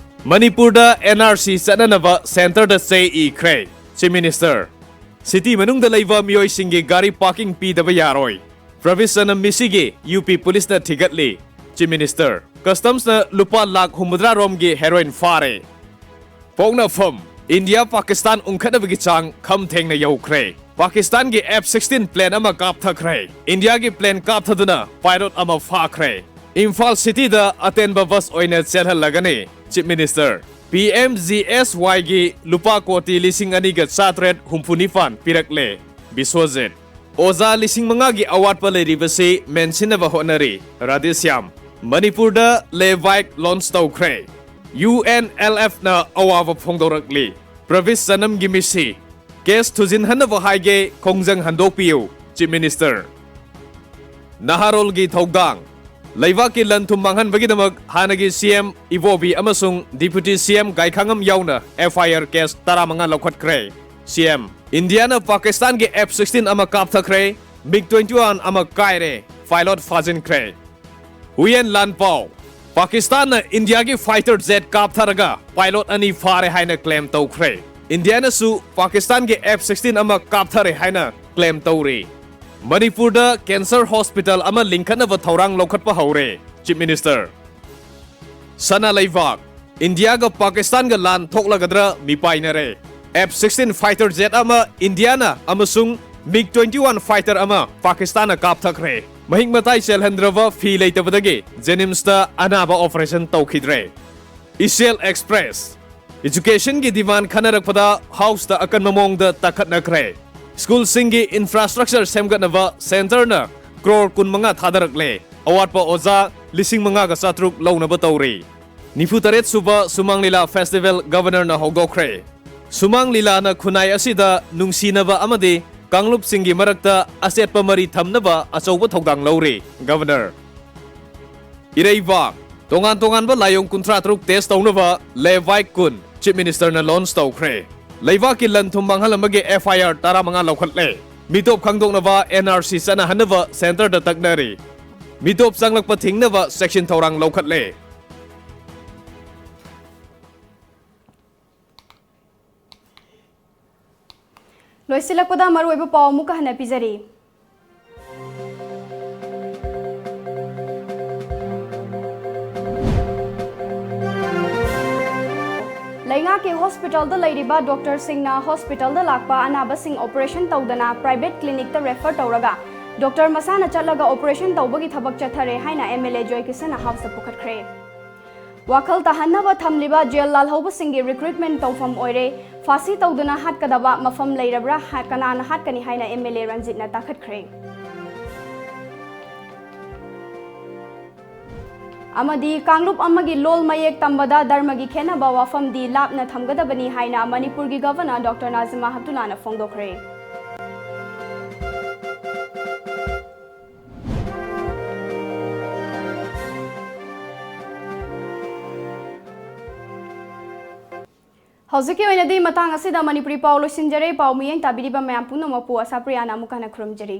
ꯃꯅꯤꯄꯨꯔꯗ ꯑꯦꯟ ꯑꯥꯔ ꯁꯤ ꯆꯠꯅꯅꯕ ꯁꯦꯟꯇꯔꯗ ꯆꯦ ꯏꯈ꯭ꯔꯦ, ꯆꯤꯐ ꯃꯤꯅꯤꯁꯇꯔ꯫ ꯁꯤꯇꯤ ꯃꯅꯨꯡꯗ ꯂꯩꯕ ꯃꯤꯑꯣꯏꯁꯤꯡꯒꯤ ꯒꯥꯔꯤ ꯄꯥꯔꯀꯤꯡ ꯄꯤꯗꯕ ꯌꯥꯔꯣꯏ꯫ ꯄ꯭ꯔꯕꯤꯁ ꯆꯅꯝ ꯃꯤꯁꯤꯒꯤ ꯌꯨ ꯄꯤ ꯄꯨꯂꯤꯁꯅ ꯊꯤꯒꯠꯂꯤ, ꯆꯤꯐ ꯃꯤꯅꯤꯁꯇꯔ꯫ ꯀꯁꯇꯝꯁꯅ ꯂꯨꯄꯥ ꯂꯥꯈ ꯍꯨꯝꯐꯨꯇꯔꯥ ꯔꯣꯝꯒꯤ ꯍꯦꯔꯣꯏꯟ ꯐꯥꯔꯦ꯫ ꯄꯣꯛꯅꯐꯝ: ꯏꯟꯗꯤꯌꯥ ꯄꯥꯀꯤꯁꯇꯥꯟ ꯎꯪꯈꯠꯅꯕꯒꯤ ꯆꯥꯡ ꯈꯝ ꯊꯦꯡꯅ ꯌꯧꯈ꯭ꯔꯦ꯫ ꯄꯥꯀꯤꯁꯇꯥꯟꯒꯤ ꯑꯦꯐ ꯁꯤꯛꯁꯇꯤꯟ ꯄ꯭ꯂꯦꯟ ꯑꯃ ꯀꯥꯞꯊꯈ꯭ꯔꯦ꯫ ꯏꯟꯗꯤꯌꯥꯒꯤ ꯄ꯭ꯂꯦꯟ ꯀꯥꯞꯊꯗꯨꯅ ꯄꯥꯏꯂꯣꯠ ꯑꯃ ꯐꯥꯈ꯭ꯔꯦ꯫ ꯏꯝꯐꯥꯜ ꯁꯤꯇꯤꯗ ꯑꯇꯦꯟꯕ ꯕꯁ ꯑꯣꯏꯅ ꯆꯦꯜꯍꯜꯂꯒꯅꯤ, chief minister. P M G S ꯋꯥꯏꯒꯤ ꯂꯨꯄꯥ ꯀꯣꯇꯤ ꯂꯤꯁꯤꯡ ꯑꯅꯤꯒ ꯆꯥꯇ꯭ꯔꯦꯠ ꯍꯨꯝꯐꯨ ꯅꯤꯄꯥꯟ ꯄꯤꯔꯛꯂꯦ, ꯕꯤꯁ꯭ꯋꯖꯤꯠ꯫ ꯑꯣꯖꯥ ꯂꯤꯁꯤꯡ ꯃꯉꯥꯒꯤ ꯑꯋꯥꯠꯄ ꯂꯩꯔꯤꯕꯁꯤ ꯃꯦꯟꯁꯤꯟꯅꯕ ꯍꯣꯠꯅꯔꯤ, ꯔꯥꯙꯦꯁ꯭ꯌꯥꯝ꯫ ꯃꯅꯤꯄꯨꯔꯗ ꯂꯦ ꯕꯥꯏꯛ ꯂꯣꯟꯆ ꯇꯧꯈ꯭ꯔꯦ꯫ ꯌꯨ ꯑꯦꯟ ꯑꯦꯜ ꯑꯦꯐꯅ ꯑꯋꯥꯕ ꯐꯣꯡꯗꯣꯔꯛꯂꯤ, ꯄ꯭ꯔꯕꯤꯁ ꯆꯅꯝꯒꯤ ꯃꯤꯁꯤ꯫ ꯀꯦꯁ ꯊꯨꯖꯤꯟꯍꯟꯅꯕ ꯍꯥꯏꯒꯦ, ꯈꯣꯡꯖꯪ ꯍꯟꯗꯣꯛꯄꯤꯌꯨ꯫ Chief Minister꯫ ꯅꯍꯥꯔꯣꯜꯒꯤ ꯊꯧꯗꯥꯡ꯫ ꯂꯩꯕꯥꯛꯀꯤ ꯂꯟ ꯊꯨꯝ ꯃꯥꯡꯍꯟꯕꯒꯤꯗꯃꯛ ꯍꯥꯟꯅꯒꯤ C M ꯏꯕꯣꯕꯤ ꯑꯃꯁꯨꯡ Deputy C M ꯒꯥꯏꯈꯥꯉꯝ ꯌꯥꯎꯅ F I R case ꯇꯔꯥꯃꯉꯥ ꯂꯧꯈꯠꯈ꯭ꯔꯦ꯫ C M, ꯏꯟꯗꯤꯌꯥꯅ ꯄꯥꯀꯤꯁꯇꯥꯟꯒꯤ F sixteen ꯑꯃ ꯀꯥꯞꯊꯈ꯭ꯔꯦ, MiG twenty-one ꯑꯃ ꯀꯥꯏꯔꯦ, pilot ꯐꯥꯖꯤꯟꯈ꯭ꯔꯦ꯫ ꯍꯨꯏꯌꯦꯟ ꯂꯥꯟꯄꯥꯎ꯫ ꯄꯥꯀꯤꯁꯇꯥꯟꯅ ꯏꯟꯗꯤꯌꯥꯒꯤ fighter jet ꯀꯥꯞꯊꯔꯒ pilot ꯑꯅꯤ ꯐꯥꯔꯦ ꯍꯥꯏꯅ claim ꯇꯧꯈ꯭ꯔꯦ꯫ ꯏꯟꯗꯤꯌꯥꯅꯁꯨ ꯄꯥꯀꯤꯁꯇꯥꯟꯒꯤ F sixteen ꯑꯃ ꯀꯥꯞꯊꯔꯦ ꯍꯥꯏꯅ claim ꯇꯧꯔꯤ꯫ ꯃꯅꯤꯄꯨꯔꯗ cancer hospital ꯑꯃ ꯂꯤꯡꯈꯠꯅꯕ ꯊꯧꯔꯥꯡ ꯂꯧꯈꯠꯄ ꯍꯧꯔꯦ, Chief Minister꯫ ꯁꯅꯥ ꯂꯩꯕꯥꯛ꯫ ꯏꯟꯗꯤꯌꯥꯒ ꯄꯥꯀꯤꯁꯇꯥꯟꯒ ꯂꯥꯟ ꯊꯣꯛꯂꯒꯗ꯭ꯔꯥ ꯃꯤꯄꯥꯏꯅꯔꯦ꯫ F sixteen fighter jet ꯑꯃ ꯏꯟꯗꯤꯌꯥꯅ ꯑꯃꯁꯨꯡ MiG twenty-one fighter ꯑꯃ ꯄꯥꯀꯤꯁꯇꯥꯟꯅ ꯀꯥꯞꯊꯈ꯭ꯔꯦ꯫ ꯃꯍꯤꯛ ꯃꯇꯥꯏ ꯆꯦꯜꯍꯟꯗ꯭ꯔꯕ ꯐꯤ ꯂꯩꯇꯕꯗꯒꯤ JNIMSꯇ ꯑꯅꯥꯕ operation ꯇꯧꯈꯤꯗ꯭ꯔꯦ꯫ ꯏꯆꯦꯜ Express꯫ Educationꯒꯤ demand ꯈꯟꯅꯔꯛꯄꯗ Houseꯇ ꯑꯀꯟꯕ ꯃꯑꯣꯡꯗ ꯇꯥꯈꯠꯅꯈ꯭ꯔꯦ꯫ Schoolꯁꯤꯡꯒꯤ infrastructure ꯁꯦꯝꯒꯠꯅꯕ centreꯅ crore ꯀꯨꯟꯃꯉꯥ ꯊꯥꯗꯔꯛꯂꯦ꯫ ꯑꯋꯥꯠꯄ ꯑꯣꯖꯥ ꯂꯤꯁꯤꯡ ꯃꯉꯥꯒ ꯆꯥꯇ꯭ꯔꯨꯛ ꯂꯧꯅꯕ ꯇꯧꯔꯤ꯫ ꯅꯤꯐꯨ ꯇꯔꯦꯠ ꯁꯨꯕ ꯁꯨꯃꯥꯡ ꯂꯤꯂꯥ festival Governorꯅ ꯍꯧꯗꯣꯛꯈ꯭ꯔꯦ꯫ ꯁꯨꯃꯥꯡ ꯂꯤꯂꯥꯅ ꯈꯨꯟꯅꯥꯏ ꯑꯁꯤꯗ ꯅꯨꯡꯁꯤꯅꯕ ꯑꯃꯗꯤ ꯀꯥꯡꯂꯨꯞꯁꯤꯡꯒꯤ ꯃꯔꯛꯇ ꯑꯆꯦꯠꯄ ꯃꯔꯤ ꯊꯝꯅꯕ ꯑꯆꯧꯕ ꯊꯧꯗꯥꯡ ꯂꯧꯔꯤ, Governor꯫ ꯏꯔꯩꯕꯥꯛ꯫ ꯇꯣꯉꯥꯟ ꯇꯣꯉꯥꯟꯕ ꯂꯥꯏꯑꯣꯡ ꯀꯨꯟꯊ꯭ꯔꯥ ꯇꯔꯨꯛ test ꯇꯧꯅꯕ ꯂꯦꯕꯥꯏꯛ ꯀꯨꯟ Chief Ministerꯅ launch ꯇꯧꯈ꯭ꯔꯦ꯫ ꯂꯩꯕꯥꯛꯀꯤ ꯂꯟ ꯊꯨꯝ ꯃꯥꯡꯍꯜꯂꯝꯕꯒꯤ F I R ꯇꯔꯥꯃꯉꯥ ꯂꯧꯈꯠꯂꯦ꯫ ꯃꯤꯇꯣꯞ ꯈꯪꯗꯣꯛꯅꯕ N R C ꯆꯠꯅꯍꯟꯅꯕ centreꯗ ꯇꯛꯅꯔꯤ꯫ ꯃꯤꯇꯣꯞ ꯆꯪꯂꯛꯄ ꯊꯤꯡꯅꯕ ꯆꯦꯛꯁꯤꯟ ꯊꯧꯔꯥꯡ ꯂꯧꯈꯠꯂꯦ꯫ ꯂꯣꯏꯁꯤꯜꯂꯛꯄꯗ ꯃꯔꯨꯑꯣꯏꯕ ꯄꯥꯎ ꯑꯃꯨꯛꯀ ꯍꯟꯅ ꯄꯤꯖꯔꯤ꯫ ꯂꯩꯉꯥꯛꯀꯤ hospitalꯗ ꯂꯩꯔꯤꯕ doctorꯁꯤꯡꯅ hospitalꯗ ꯂꯥꯛꯄ ꯑꯅꯥꯕꯁꯤꯡ operation ꯇꯧꯗꯅ private clinicꯇ refer ꯇꯧꯔꯒ doctor ꯃꯁꯥꯅ ꯆꯠꯂꯒ operation ꯇꯧꯕꯒꯤ ꯊꯕꯛ ꯆꯠꯊꯔꯦ ꯍꯥꯏꯅ M L A ꯖꯣꯏ ꯀꯤꯁꯟꯅ Houseꯇ ꯄꯨꯈꯠꯈ꯭ꯔꯦ꯫ ꯋꯥꯈꯜ ꯇꯥꯍꯟꯅꯕ ꯊꯝꯂꯤꯕ ꯖꯦꯜ ꯂꯥꯜꯍꯧꯕꯁꯤꯡꯒꯤ recruitment ꯇꯧꯐꯝ ꯑꯣꯏꯔꯦ꯫ ꯐꯥꯁꯤ ꯇꯧꯗꯨꯅ ꯍꯥꯠꯀꯗꯕ ꯃꯐꯝ ꯂꯩꯔꯕ꯭ꯔꯥ? ꯍꯥ-, ꯀꯅꯥꯅ ꯍꯥꯠꯀꯅꯤ ꯍꯥꯏꯅ M L A ꯔꯟꯖꯤꯠꯅ ꯇꯥꯈꯠꯈ꯭ꯔꯦ꯫ ꯑꯃꯗꯤ ꯀꯥꯡꯂꯨꯞ ꯑꯃꯒꯤ ꯂꯣꯜ ꯃꯌꯦꯛ ꯇꯝꯕꯗ ꯙꯔꯃꯒꯤ ꯈꯦꯠꯅꯕ ꯋꯥꯐꯝꯗꯤ ꯂꯥꯞꯅ ꯊꯝꯒꯗꯕꯅꯤ ꯍꯥꯏꯅ ꯃꯅꯤꯄꯨꯔꯒꯤ Governor Doctor ꯅꯥꯖꯤꯃꯥ ꯍꯦꯞꯇꯨꯂꯥꯅ ꯐꯣꯡꯗꯣꯛꯈ꯭ꯔꯦ꯫ ꯍꯧꯖꯤꯛꯀꯤ ꯑꯣꯏꯅꯗꯤ ꯃꯇꯥꯡ ꯑꯁꯤꯗ ꯃꯅꯤꯄꯨꯔꯤ ꯄꯥꯎ ꯂꯣꯏꯁꯤꯟꯖꯔꯦ꯫ ꯄꯥꯎ ꯃꯤꯠꯌꯦꯡ ꯇꯥꯕꯤꯔꯤꯕ ꯃꯌꯥꯝ ꯄꯨꯝꯅꯃꯛꯄꯨ ꯑꯁꯥꯄ꯭ꯔꯤꯌꯥꯅ ꯑꯃꯨꯛ ꯍꯟꯅ ꯈꯨꯔꯨꯝꯖꯔꯤ꯫